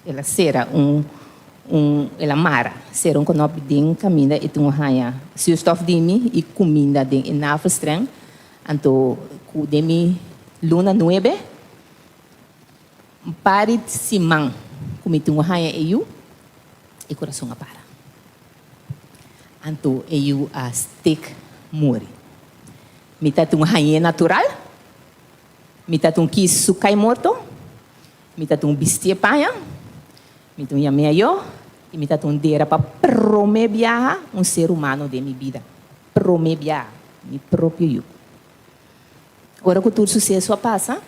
el a cera un. Un el a mara sera un konopi den kaminda i tin un haña zuurstof di mi i kuminda den e navelstreng. Anto ku den mi luna nuebe, un par di siman ku mi tin un haña e yu, e kurason a para. Anto e yu a stek muri. Mi ta tin un hañ'é natural, mi ta tin un kis su kai morto, mi ta tin un bistié paña. Mi ta un yam'é ayó i mi ta ta un dera pa promé biaha un ser humano den mi bida. Promé biaha, mi propio yu. Ora ku tur suseso a pasa,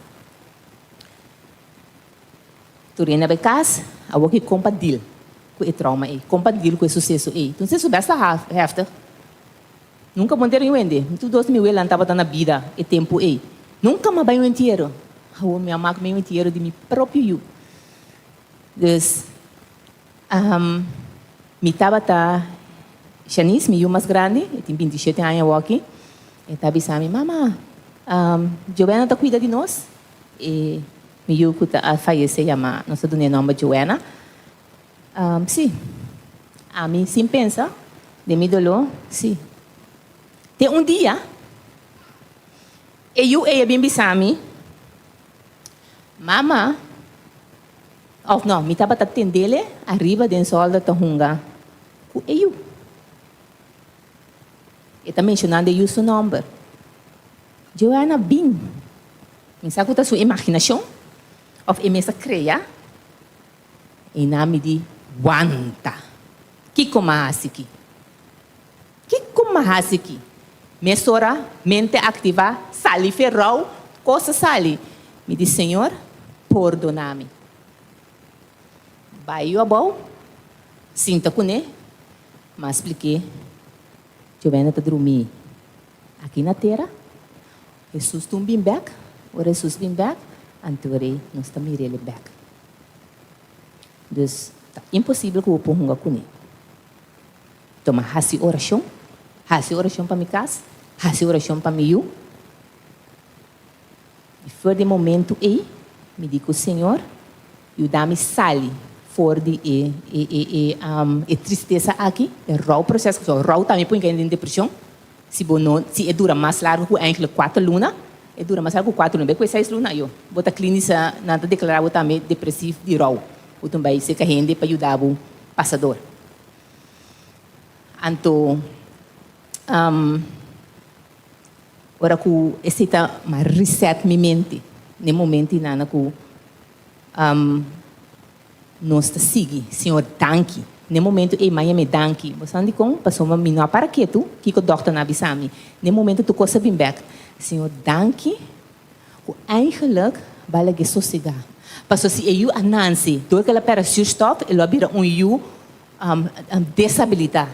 tur hende a bai kas, awor ki kon pa deal ku e trauma ei, kon pa deal ku e suseso ei. Ta un suseso basta heftig. Nunka bo entero yu hende. Mi tur dos di mi welan tabata na bida e tempu ei. Nunka mi a bai un entiero. Awor mi a mak mi un entiero di mi propio yu. Dus, mi tabata Shanice, mi yu mas grandi, e tin bintishete aña awoki, e ta bisa mi, Mama, Joanna ta kuida di nos? E mi yu ku ta a fayesé yama, nos ta duna e nòmber Joanna. Sí, ami sin pensa, den mi doló, sí. Te un dia, e yu ei a bin bisa mi, Mama, of no, mi tabata tendele ariba den zolder ta hunga ku e yu. E ta menshonando e yu su nòmber. Joanna bin. Mi sa ku ta su imaginashon of e mes a krea. I nan mi di, Wanta! Kiko m'a hasi ki? Kiko m'a hasi ki? Mesora mente aktivá, sali ferou, kos a sali. Mi di, Señor, pordoná mi. Bai yu abou, sinta kuné, m'a splik'é, Jovenna ta drumí aki na tera. Hesus tun bin bèk. Ora Hesus bin bèk, anto rei nos ta mir'el bèk. Dus, ta imposibel ku bo por hunga kuné. Tuma hasi orashon, hasi orashon pa mi kas, hasi orashon pa mi yu. I for di e momentu ei, mi di ku Señor, yuda mi sali for di e e e e e tristesa aki, e rouwproces, pasobra rou tambe por hinka den depreshon, si bo no, si e dura mas largu ku eigenlijk kuater luna, e dura mas largu ku kuater luna, bai ku e seis luna ayo, bo ta klinisa, nan ta deklará bo tambe depresief di rou, bo ta bai serka hende pa yuda bo pasa dor. Anto, ora ku esei ta m'a reset mi mente n'e momento inana ku nos ta sigui, Señor danki. N'e momento ei m'a yam'é danki. Bo sa dikon? Pasobra mi no a para ketu kiko dòkternan a bisa mi. N'e momento tur kos a bin bèk. Señor danki ku eigenlijk bo a lag'é sosegá. Pasobra si e yu a nanse dor ku el a pèrdè zuurstof, e lo a bira un yu Desabilitá,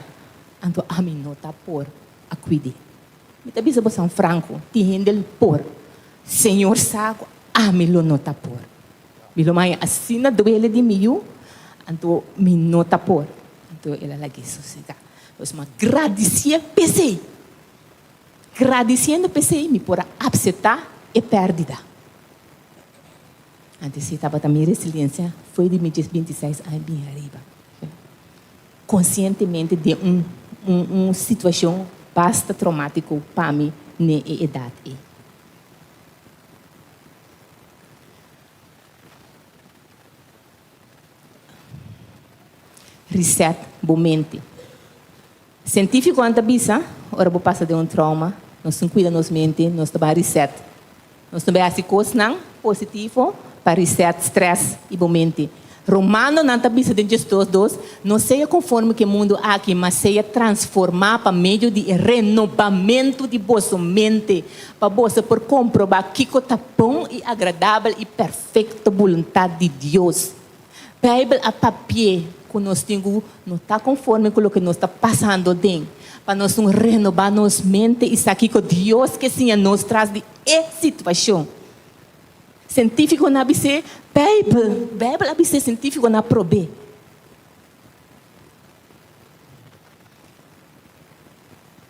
anto ami no ta por a cuid'é. Mi ta bisa bosan franco, tin hende lo por. Señor sa cu ami lo no ta por. Mi lo maya asina duele di mi yu, anto mi no ta por. Anto el a lag'é sosegá. Pues mi a gradicié p'esei. Gradiciendo p'esei mi por a apseptá e pèrdida. Antes si tabata mi resiliencia foi di mi djes 26 aña bin ariba. Conscientemente den un un un situacion basta traumatico pa mi n'e e edad ei. Reset bo mente. Cientificonan ta bisa, ora bo pasa den un trauma, nos tin cuida nos mente, nos ta bai reset. Nos ta bai haci cosnan positivo pa reset stress y bo mente. Romanonan ta bisa den 12 dos, No sea conforme cu e mundo aki, ma sea transforma pa medio di e renobamento di boso mente, pa boso por comproba kico ta bon y agradabel y perfecto boluntad di Dios. Bijbel a papi'é ku nos tin ku no ta konforme ku loke nos ta pasando den, pa nos un renobá nos mente i sa kiko Dios ke siña nos tras di e situashon. Sientífikonan a bis'é, Bijbel, Bijbel a bis'é, sientífikonan a prob'é.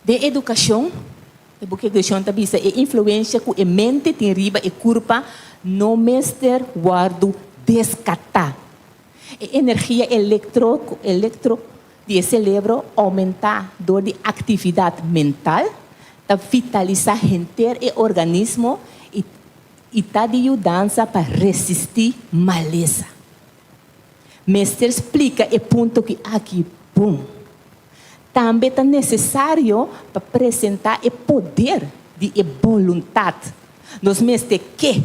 Den edukashon, e buki Edukashon ta bisa e influensia ku e mente tin riba e kurpa no mester wòrdu deskatá. E energia elektro elektro di e selebro oumentá dor di aktividat mental ta vitalisá henter e organismo i i ta di yudansa pa resistí malesa. Mester splika e punto ki aki bon. Tambe ta nesesario pa presentá e poder di e boluntat. Nos mester ke.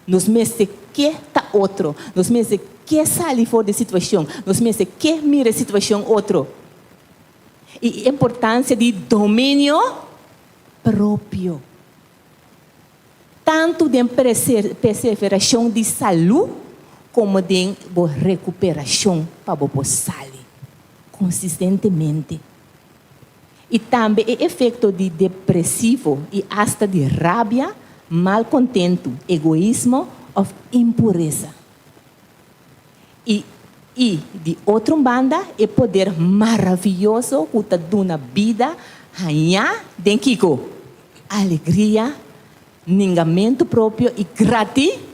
Nos mester ke ta otro. Nos mester ke sali for di e situashon. Nos mester ke mira e situashon otro. I e importansia di dominio propio. Tantu den perseverashon di salú komo den bo rekuperashon pa bo por sali konsistentemente. I tambe e efekto di depresivo i asta di rabia, malkontentu, egoismo òf impuresa. I i di otro un banda e poder maravioso ku ta duna bida hañá den kiko? Alegria, ningamentu propio i grati.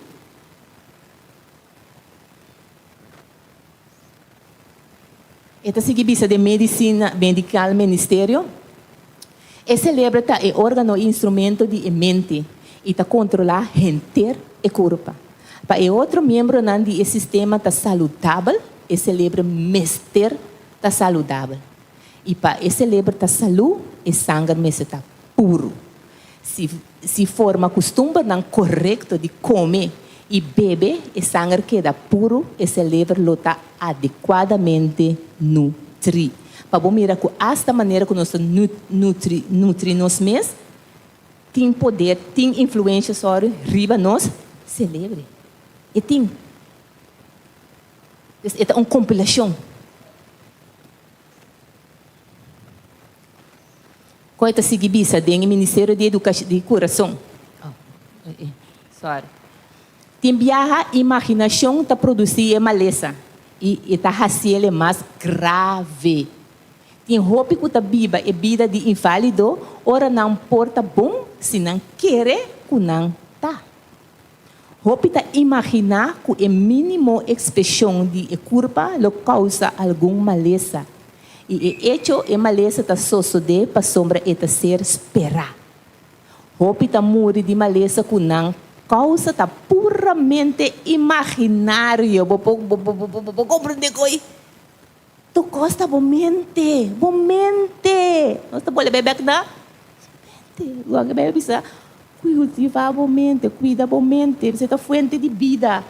E ta sigui bisa den Medicina Medical Ministerio, E celebro ta e organo i instrumento di e mente i ta controla henter e curpa. Pa e otro miembronan di e sistema ta saludabel, e celebro mester ta saludabel. I pa e celebro ta salú, e sanger mester ta puru. Si si forma custumbernan corecto di come i bebe, e sanger keda puru, e celebro lo ta adecuadamente nutrí. Pa bo mira cu hasta manera cu nos ta nutri nutri nos mes tin poder, tin influencia, sorry, riba nos celebre. E tin. Dus e ta un compilacion. Koe ta sigui bisa den e Ministerio di Educacion di Curason. Oh, sorry. Tin biaha imaginacion ta produci e malesa y e ta haciele mas grave. Tin hopi cu ta biba e bida di invalido ora nan por ta bon si nan kere cu nan ta. Hopi ta imaginá ku e mínimo ekspreshon di e kurpa lo kousa algun malesa, i e echo e malesa ta sosodé pasobra e ta ser sperá. Hopi ta muri di malesa ku nan kousa ta puramente imaginario. Bo por bo bo bo bo komprendé koe? Tur kos ta bo mente, bo mente. Nos ta bolbe bek na mente. Loke Bijbel bisa, kultivá bo mente, kuida bo mente, esei ta fuente di bida.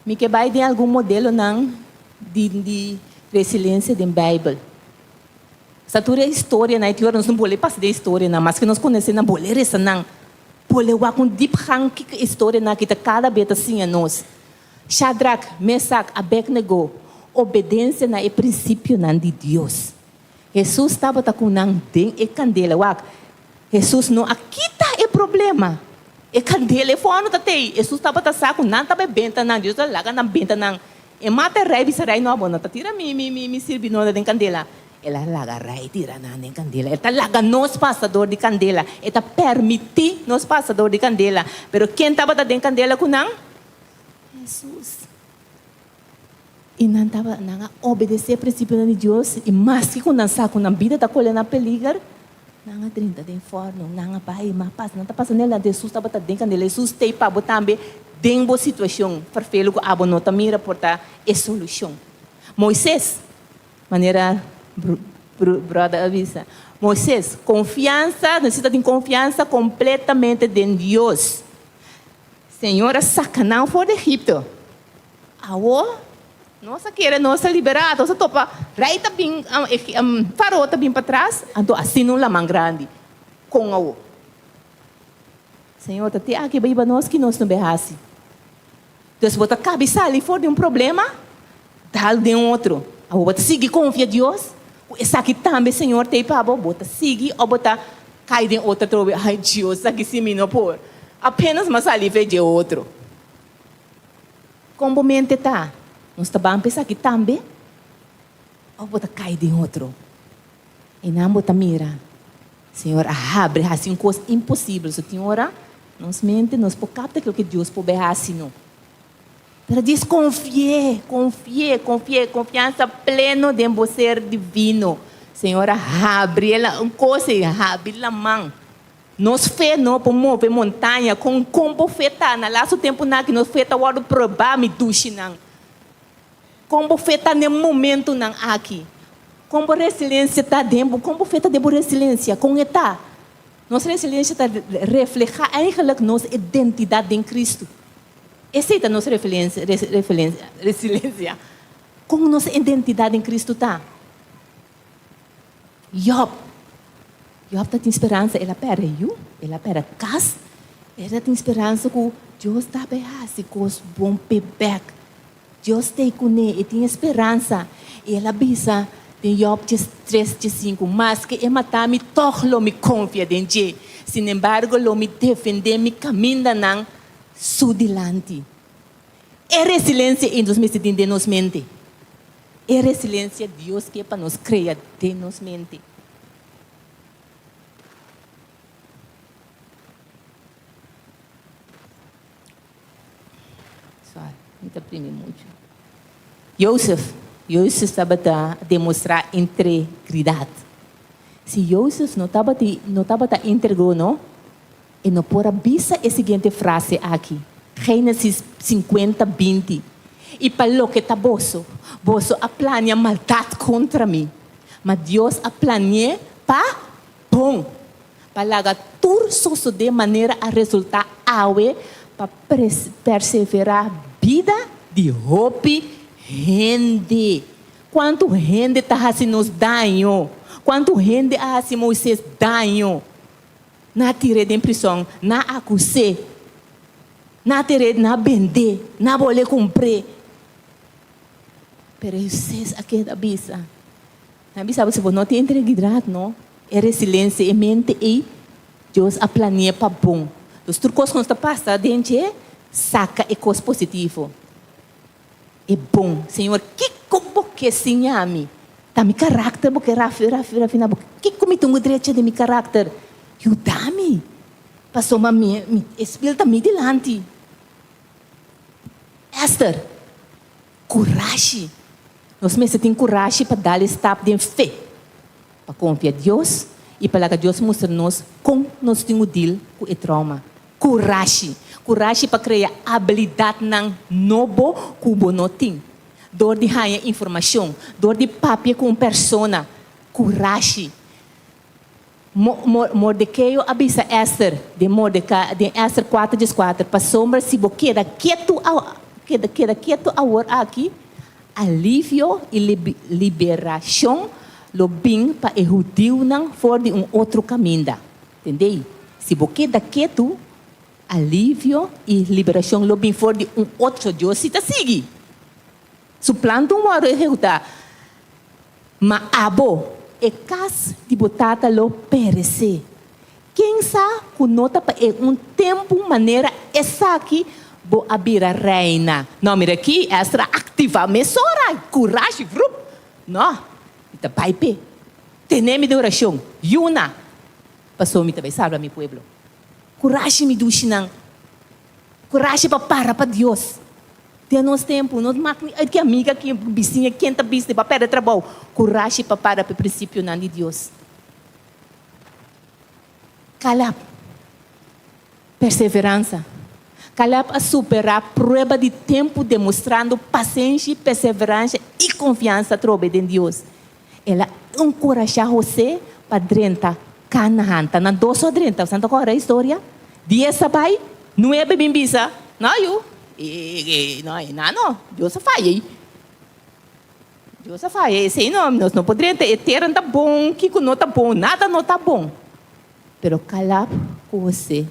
Mi ke bai den algun modelonan di di resilensia den Bijbel. Sa tur e historianan, e tin ora nos no bole pasa den e historianan, maske nos konosé nan, bole resa nan, bole wak un diepgang kiko e historianan aki ta kada be ta siña nos. Shadrak, Mesak, Abednego, obedensia na e prinsipionan di Dios. Hesus tabata ku nan den e kandela. Wak, Hesus no a kita e problema. E kandela, e fòrnu ta tei. Hesus tabata sa ku nan ta bai benta nan. Dios a laga nan benta nan. E mata e rei, bisa rei, No, bo no ta tira mi, mi, mi, mi sirbidónan den kandela. El a laga rei tira nan den kandela. El ta laga nos pasa dor di kandela. E ta permití nos pasa dor di kandela. Pero ken tabata den kandela ku nan? Hesus. I nan tabata, nan a obedesé e prinsipionan di Dios, i maske ku nan sa ku nan bida ta kole na peliger, nan a drenta den fòrnu, nan a bai, ma pas, nan ta pasa nel, anto Hesus tabata den kandela. Hesus t'ei pa bo tambe den bo situashon ferfelu ku abo no ta mira por ta e solushon. Moises, manera bròder a bisa, Moises, konfiansa, nesita tin konfiansa kompletamente den Dios. Señor a saca nan for di Egipto. Awor, nos a kere nos ta liberá, nos a topa rey ta bin, Farao ta bin patras, anto asina un laman grandi. Con awor? Señor ta te aki bo hiba nos ki nos no be haci. Dus bo ta cabi sali for di un problema, dal den otro. Awor bo ta sigui confia Dios cu esaki tambe Señor ta ei pa bo, bo ta sigui of bo ta cay den otro atrobe, ay Dios esaki si mi no por. Apenas mi a sali fe dje otro. Con bo mente ta? Nos ta ban pa esaki tambe of bo ta cay den otro? Einan bo ta mira, Señor a habri haci un cos imposibel. So tin ora nos mente nos por capta loke Dios por bay haci no. Pero dis konfi'é, konfi'é, konfi'é, konfiansa pleno den bo ser divino. Señor a habri el un kos ei, habri laman. Nos fe no por move montaña. Kon kon bo fe ta? Na lastu tempunan aki nos fe ta wòrdu probá, mi dushinan. Kon bo fe ta n'e momentunan aki? Kon bo resilensia ta den bo? Kon bo fe ta den bo resilensia? Kon e ta? Nos resilensia ta reflehá eigenlijk nos identidat den Kristu. Esei ta nos resilensia. Kon nos identidat den Kristu ta? Job. Job ta tin speransa. El a pèrdè yu, el a pèrdè kas. El ta tin speransa ku Dios ta bai hasi kos bon p'e bèk. Dios t'ei kuné, e tin e speransa. I el a bisa den Job 3, 5, Maske e mata mi, tòg lo mi konfia den dje. Sinembargo, lo mi defendé mi kamindanan su dilanti. E resilensia ei nos mester tin den nos mente. E resilensia Dios ke pa nos krea den nos mente. Sorry, mi ta primi muchu. Josef, Josef tabata demostrá integridat. Si Josef no tabata no tabata íntegro no, e no por a bisa e siguiente frase aki, Génesis 50, 20, I pa loke ta boso, boso a plania maldat kontra mi, ma Dios a plani'é pa bon, pa laga tur sosodé manera a resultá awe pa perseverá bida di hopi hende. Kuantu hende ta hasi nos daño? Kuantu hende a hasi Moises daño? Nan a tir'é den prison, nan a akus'é, nan a tir'é, nan a bend'é, nan a bol'é kumpr'é. Pero Moises a keda bisa, Nan a bisa bo si bo no tin integridad no, e resilensia, e mente ei, Dios a plani'é pa bon. Dus tur kos ku nos ta pasa den dje, saka e kos positivo. E bon. Señor, kiko bo ke siña mi? Ta mi karakter bo ke rafiná? Bo kiko mi tin ku drecha den mi karakter? Yuda mi, pasobra mi e spil ta mi dilanti. Esther, Kurashi! Nos mester tin kurashi pa dal e stap den fe, pa konfia Dios i pa laga Dios mustra nos kon nos tin ku dil ku e trauma. Kurashi! Kurashi pa krea abilidatnan nobo ku bo no tin, dor di haña informashon, dor di papia ku un persona. Kurashi! Mordekeo a bisa Ester den Mordeka, den Ester kuater dieskuater, Pasobra si bo keda ketu keda keda ketu awor aki, alivio i liberashon lo bin pa e hudiunan for di un otro kaminda. Tendei? Si bo keda ketu, alivio i liberashon lo bin for di un otro. Dios si ta sigui. Su plan ta un wòrdu ehekutá. Ma abo, e kas di bo tata lo peresé. Ken sa ku no ta pa e un tempu manera esaki bo a bira reina? No, mira aki, Ester a aktivá mesora, kurashi, vrup! No, mi ta bai p'e. Tene mi den orashon, yuna, pasobra mi ta bai salba mi pueblo. Kurashi, mi dushinan, kurashi pa para pa Dios. Den nos tempu, no mak ni uit ki amiga, ki bisiña, ken ta bisti pa pèrdè trabou. Kurashi pa para pa e prinsipionan di Dios. Kaleb, perseveransa. Kaleb a superá prueba di tempu demostrando pasenshi, perseveransha i konfiansa atrobe den Dios. El a enkurashá José pa drenta Kanahan. Ta nan dos so a drenta. Bo ta kòrda e historia? Dies a bai, nuebe bin bisa, No, yu, no, e nan no. Dios a faya ei. Dios a faya esei no. Nos no por drenta. E tera no ta bon, kiko no ta bon, nada no ta bon. Pero Kalab ku José,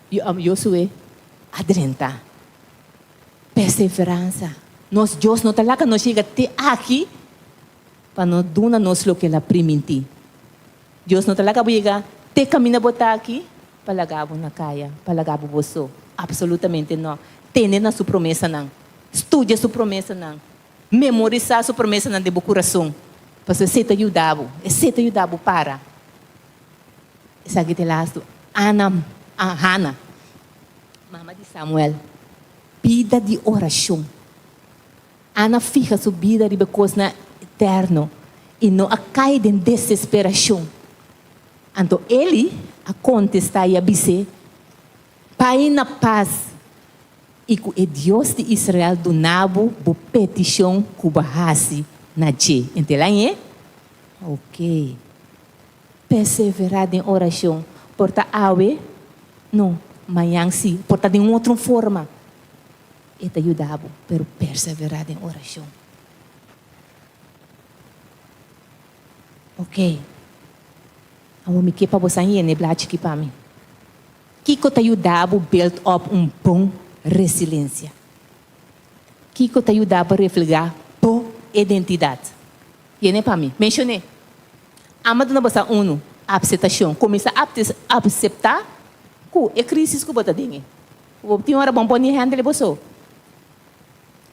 Josué a drenta. Perseveransa. Nos Dios no ta laga nos yega te aki pa no duna nos loke el a primintí. Dios no ta laga bo yega te kaminda bo ta aki pa laga bo na kaya, pa laga bo bo so. Absolutamente no. Tene na su promesanan. Studia su promesanan. Memorisá su promesanan den bo kurason, pasobra esei ta yuda bo. Esei ta yuda bo para. Esaki ta e lastu. Ana, Hana, mama di Samuel. Bida di orashon. Ana fiha su bida riba e kosnan eterno i no a kai den desesperashon. Anto Eli a kontestá i a bis'é, Bai na pas, i ku e Dios di Israel duna bo bo petishon ku bo a hasi na dje. Entendé añe? Oke. Perseverá den orashon. Por ta awe? No, mañan sí. Por ta den un otro forma. E ta yuda bo, pero perseverá den orashon. Oke. Awor mi ke pa bo sa yena e blachi aki pa mi. Kiko ta yuda bo build up un bon resilensia? Kiko ta yuda bo reflegá bo identidat? Yene pa mi. Menshon'é. Ama duna bo sa unu, apseptashon. Kuminsá apseptá ku e krisis ku bo ta den e. Bo tin ora bon por ni handle bo so.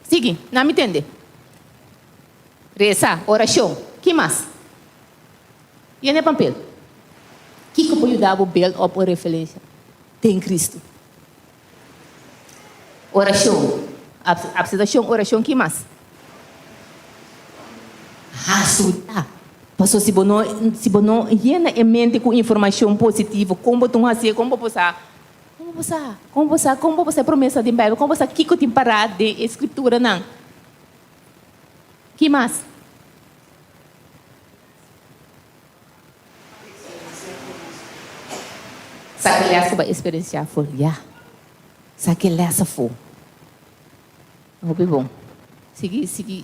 Sigui, nan mi tende. Resa, orashon. Ki mas? Yene papel. Kiko por yuda bo build up un referensia den Kristu? Orashon. Apseptashon, orashon, ki mas? Ha, studia. Pasobra si bo no, si bo no yena e mente ku informashon positivo, kon bo ta un hasié? Kon bo por sa? Kon bo por sa? Kon bo por sa? Kon bo por sa e promesa den Beibel? Kon bo por sa kiko tin pará den e Skripturanan? Ki mas? Sa ke lès ku bo a eksperensiá afó? Ya. Sa ke lès afó. Hopi bon. Sigui, sigui,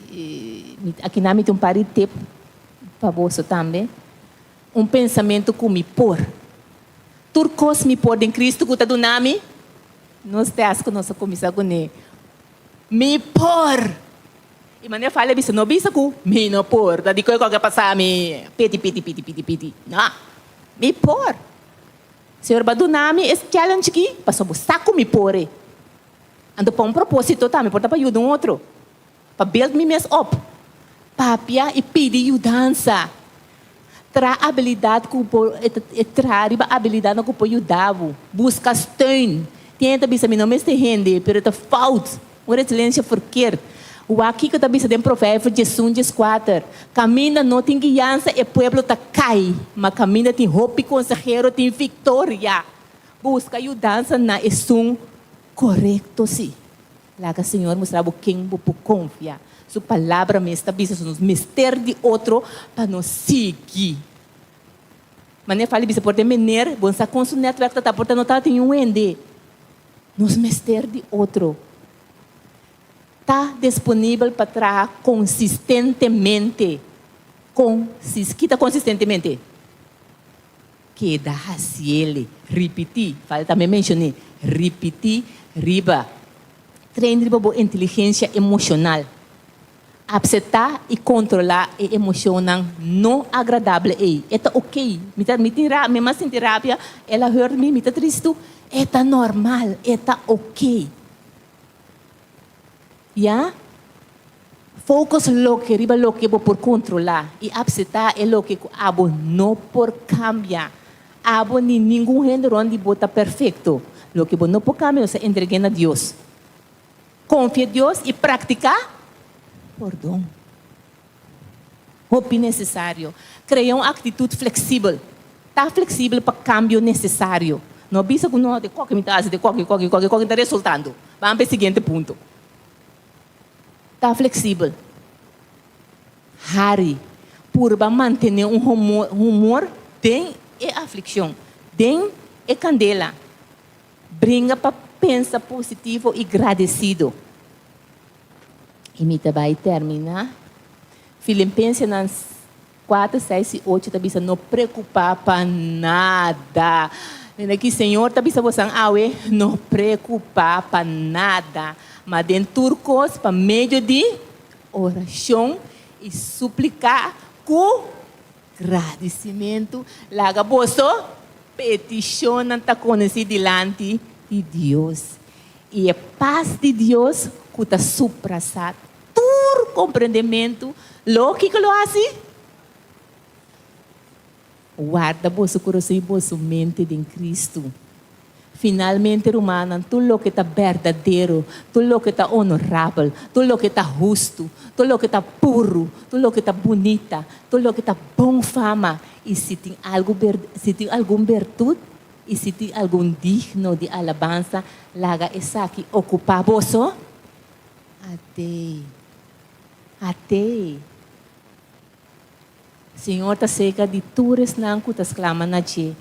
akinan mi tin un par di tip pa boso tambe. Un pensamentu ku mi por. Tur kos mi por den Kristu ku ta duna mi. Nos tèst ku nos a kuminsá kuné. Mi por! I manera fala e bisa, no bisa ku mi no por, ta di koe koke pasa mi piti piti piti piti piti. No, mi por! Señor ba duna mi es challenge aki pasobra bo sa ku mi por e. Anto pa un proposito tambe por ta pa yuda un otro, pa build mi mes op. Papia i pidi yudansa. Traha abilidat ku por traha riba abilidatnan ku por yuda bo. Buska steun. Tin hende ta bisa mi no mester hende, pero e ta fout. Un resilensia verkeerd. Wak kiko ta bisa den Proverbio diesun dieskuater, Kaminda no tin guiansa e pueblo ta kai, ma kaminda tin hopi konsehero tin viktoria. Buska yudansa na esun korekto si. Laga Señor mustra bo ken bo por konfia. Su palabra mes ta bisa su nos mester di otro pa nos sigui. Manera fali bisa por den meneer, bo no sa kon su netwerk ta ta, por ta no tabatin niun hende. Nos mester di otro. Ta disponibel pa traha konsistentemente. Konsis, kita konsistentemente? Keda hasiele, ripití, fali tambe menshoné, ripití riba. Train riba bo inteligensia emoshonal. Apseptá i kontrolá e emoshonnan no agradable ei. E ta okey. Mi ta, mi tin rabia, mi mas sinti rabia, el a hurt mi, mi ta tristu. E ta normal, e ta okey. Ya? Focus loke riba loke bo por controla y apseta e loke cu abo no por cambia. Abo ni ningun hende rond di bo ta perfecto. Loke bo no por cambia nos ta entregue na Dios. Confia Dios y practica pordon. Hopi necesario. Crea un actitud flexibel. Ta flexibel pa cambio necesario. No bisa cu no, de koke mi ta haci, de koke, koke, koke, koke ta resultando. Ban pa e siguiente punto. Ta fleksibel. Hari. Purba mantené un humor den e aflikshon, den e kandela. Bringa pa pensa positivo i gradesido. I mi ta bai terminá. Filimpensenan 4, 6 i 8 ta bisa, No preokupá pa nada. Mira aki Señor ta bisa bosan awe, no preokupá pa nada, ma den tur kos pa medio di orashon i supliká ku gradisimentu, laga boso petishonnan ta konosí dilanti di Dios. I e pas di Dios ku ta suprasá Tur komprendementu lo kiko lo hasi? Warda boso kurason i boso mente den Kristu. Finalmente, rumannan, tur loke ta berdadero, tur loke ta onorabel, tur loke ta hustu, tur loke ta puru, tur loke ta bunita, tur loke ta bon fama, i si tin algu si tin algun bertut i si tin algun digno di alabansa, laga esaki okupá boso. Atei. Atei. Señor ta serka di tur esnan ku ta sklama na dje,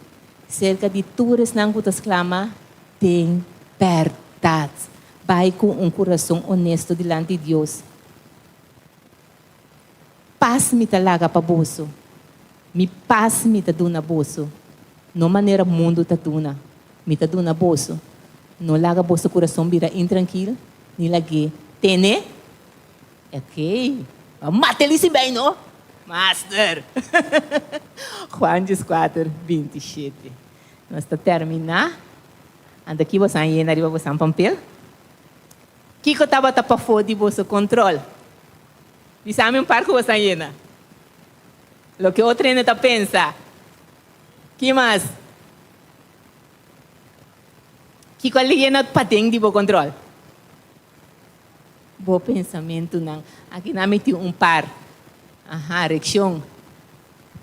serka di tur esnan ku ta sklama den bèrdat. Bai ku un kurason onesto dilanti Dios. Pas mi ta laga pa boso, mi pas mi ta duna boso, no manera mundu ta duna, mi ta duna boso. No laga boso kurason bira intrankil, ni lag'é tene. Ok, a mata el sin bay no? Master! Juan 14, 27. Nos ta termina. Anto ki boso a yena riba boso pampel? Kiko tabata pafó di boso control? Bisa mi un par ku boso a yena. Loke otro hende ta pensa. Ki mas? Kiko a yena paden di bo control? Bo pensamentunan. Aki nan mi tin un par. Aha, reakshon.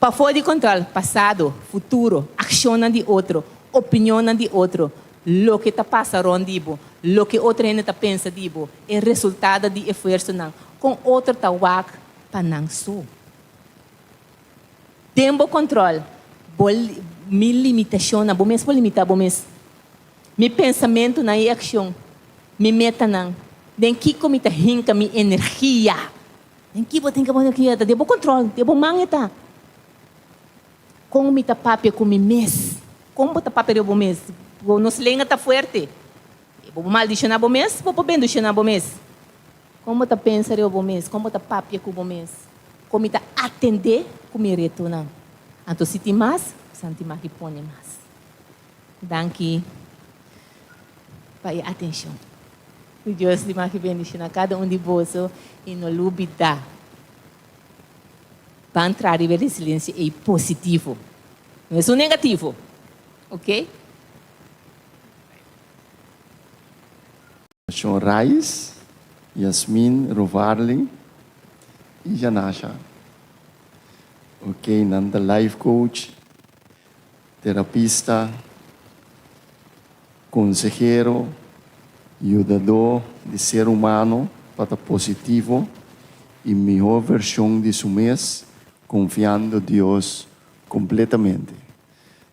Pafó di kòntròl, pasado, futuro, akshonnan di otro, opinionnan di otro, loke ta pasa rònt di bo, loke otro hende ta pensa di bo, e resultado di efuersonan, kon otro ta wak pa nan so. Den bo kòntròl, bo mi limitashonnan, bo mes por limitá bo mes. Mi pensamentunan i akshon, mi metanan, den kiko mi ta hinka mi energia? Den ki bo ta hinka bo energia? Ta den bo kontrol, den bo man e ta. Kon mi ta papia ku mi mes? Kon bo ta papia riba bo mes? Bo nos lenga ta fuerte. Bo por maldishoná bo mes, bo por bendishoná bo mes. Kon bo ta pensa riba bo mes? Kon bo ta papia ku bo mes? Kon mi ta atendé ku mi retonan? Anto si tin mas, Santi Maki pone mas. Danki pa e atencion. Ku Dios di maki bendiciona cada un di boso y no lubida ban traha riba e resiliencia ey positivo, no esun negativo, ok. Sean Raiz, Yasmin, Rovarly y Janasha. Ok, nan ta life coach. Terapista, konsehero, yudadó di ser humano pa ta positivo i mihó vershon di su mes konfiando Dios kompletamente.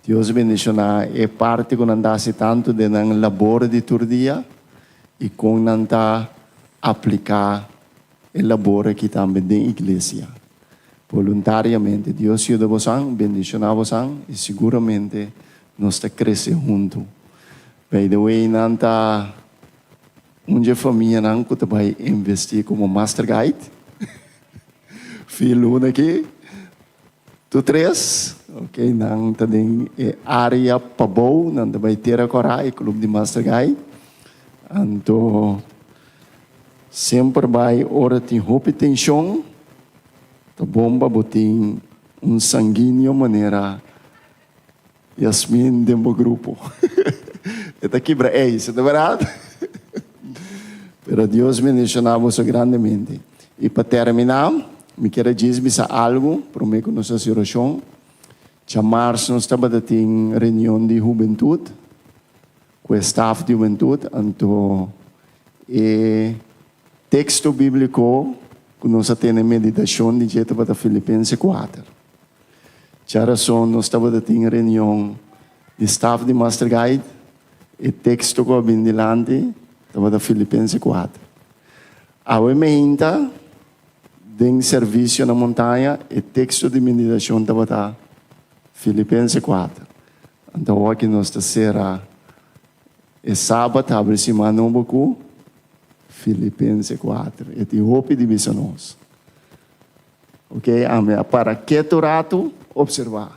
Dios bendishoná e parti ku nan ta hasi tantu den nan labor di tur dia i kon nan ta apliká E labor aki tambe den iglesia. Boluntariamente. Dios yuda bosan, bendiciona bosan y siguramente nos ta crece hunto. By the way, nan ta un dje famianan cu ta bay investi como master guide. Fi luna aki. Tur tres, ok, nan ta den e area pabou, nan ta bai Tera Kòrá, e club di Master Guy. Anto semper bai ora tin hopi tenshon, ta bon pa bo tin un sanguíneo manera Yasmin den bo grupo. E ta kibra ijs, ta bèrdat? Pero Dios bendishoná boso grandemente. I pa terminá, mi kier a djis bisa algu promé ku nos hasi orashon. Djamars nos tabata tin reunion di hubentut ku e staf di hubentut, anto e teksto bíbliko ku nos a tene meditashon di dje tabata Filipense kuater. Djarason nos tabata tin reunion di staf di Master Guide. E teksto ku a bin dilanti tabata Filipense kuater. Awe meinta den servisio na montaña e teksto di meditashon tabata Filipense kuater. Anto awor nos ta sera e sabat habri siman nobo ku Filipense kuater. E tin hopi di bisa nos. Ok, ami a para ketu ratu observa.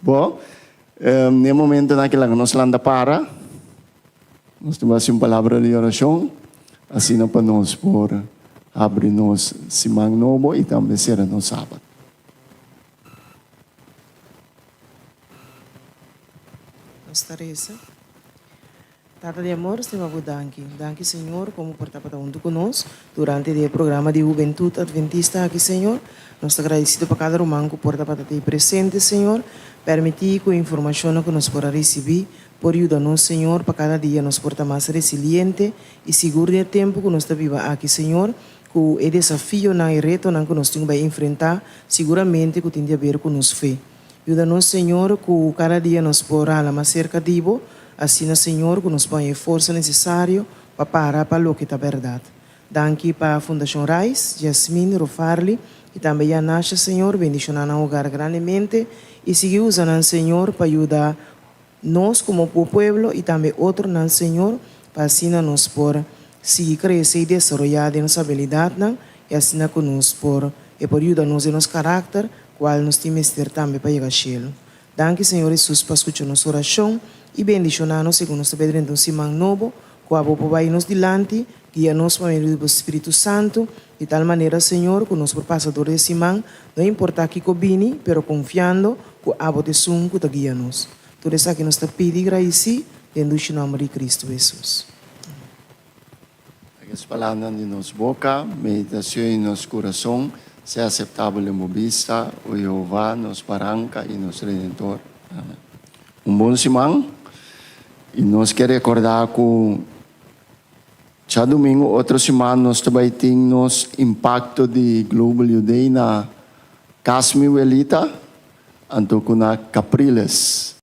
Bo, n'e momentonan aki laga nos lanta para, nos ta hasi un palabra di orashon, asina pa nos por habri nos siman nobo i tambe sera nos sabat. Nos ta resa. Tata di amor, stima bo danki. Danki Señor como por tabata hunto cu nos durante di e programa di Hubentud Adventista aki Señor. Nos ta agradecido pa cada ruman cu por tabata tey presente Señor. Permiti cu e informacionnan cu nos por a ricibi por yuda nos Señor pa cada dia nos por ta mas resiliente y sigur den e tempo cu nos ta biba aki Señor cu e desafionan y retonan cu nos tin cu bay enfrenta siguramente cu tin di haber cu nos fe. Yuda nos, Señor, ku kada dia nos por hala mas serka di Bo, asina, Señor, ku nos por haña e forsa nesesario pa para pa loke ta bèrdat. Danki pa Fundashon Rais, Jasmine, Rofarly i tambe Yanasha, Señor, bendishoná nan hogar grandemente i sigui usa nan, Señor, pa yuda nos komo Bo pueblo i tambe otronan, Señor, pa asina nos por sigui krese i desaroyá den nos abilidatnan i asina ku nos por e por yuda nos den nos karakter, kual nos tin mester tambe pa yega shelu. Danki, Señor Hesus, pa skucha nos orashon i bendishoná nos segun nos ta bai drenta un siman nobo, ku abo por bai nos dilanti, guia nos pa medio di bo Spiritu Santu, di tal manera, Señor, ku nos por pasa dor di e siman, no importá kiko bini, pero konfiando ku abo ta esun ku ta guia nos. Tur esaki nos ta pidi i gradisí den dushi nòmber di Kristu Hesus. Laga es palabra di nos boka, meditacion di nos kurason sea aseptabel den bo bista, o Jehová, nos Baranka i nos Redentor. Amen. Un bon siman, i nos ke rekordá ku djadumingu otro siman nos ta bai tin nos impakto di Global Youth Day na Kas Mi Welita, anto ku na Capriles.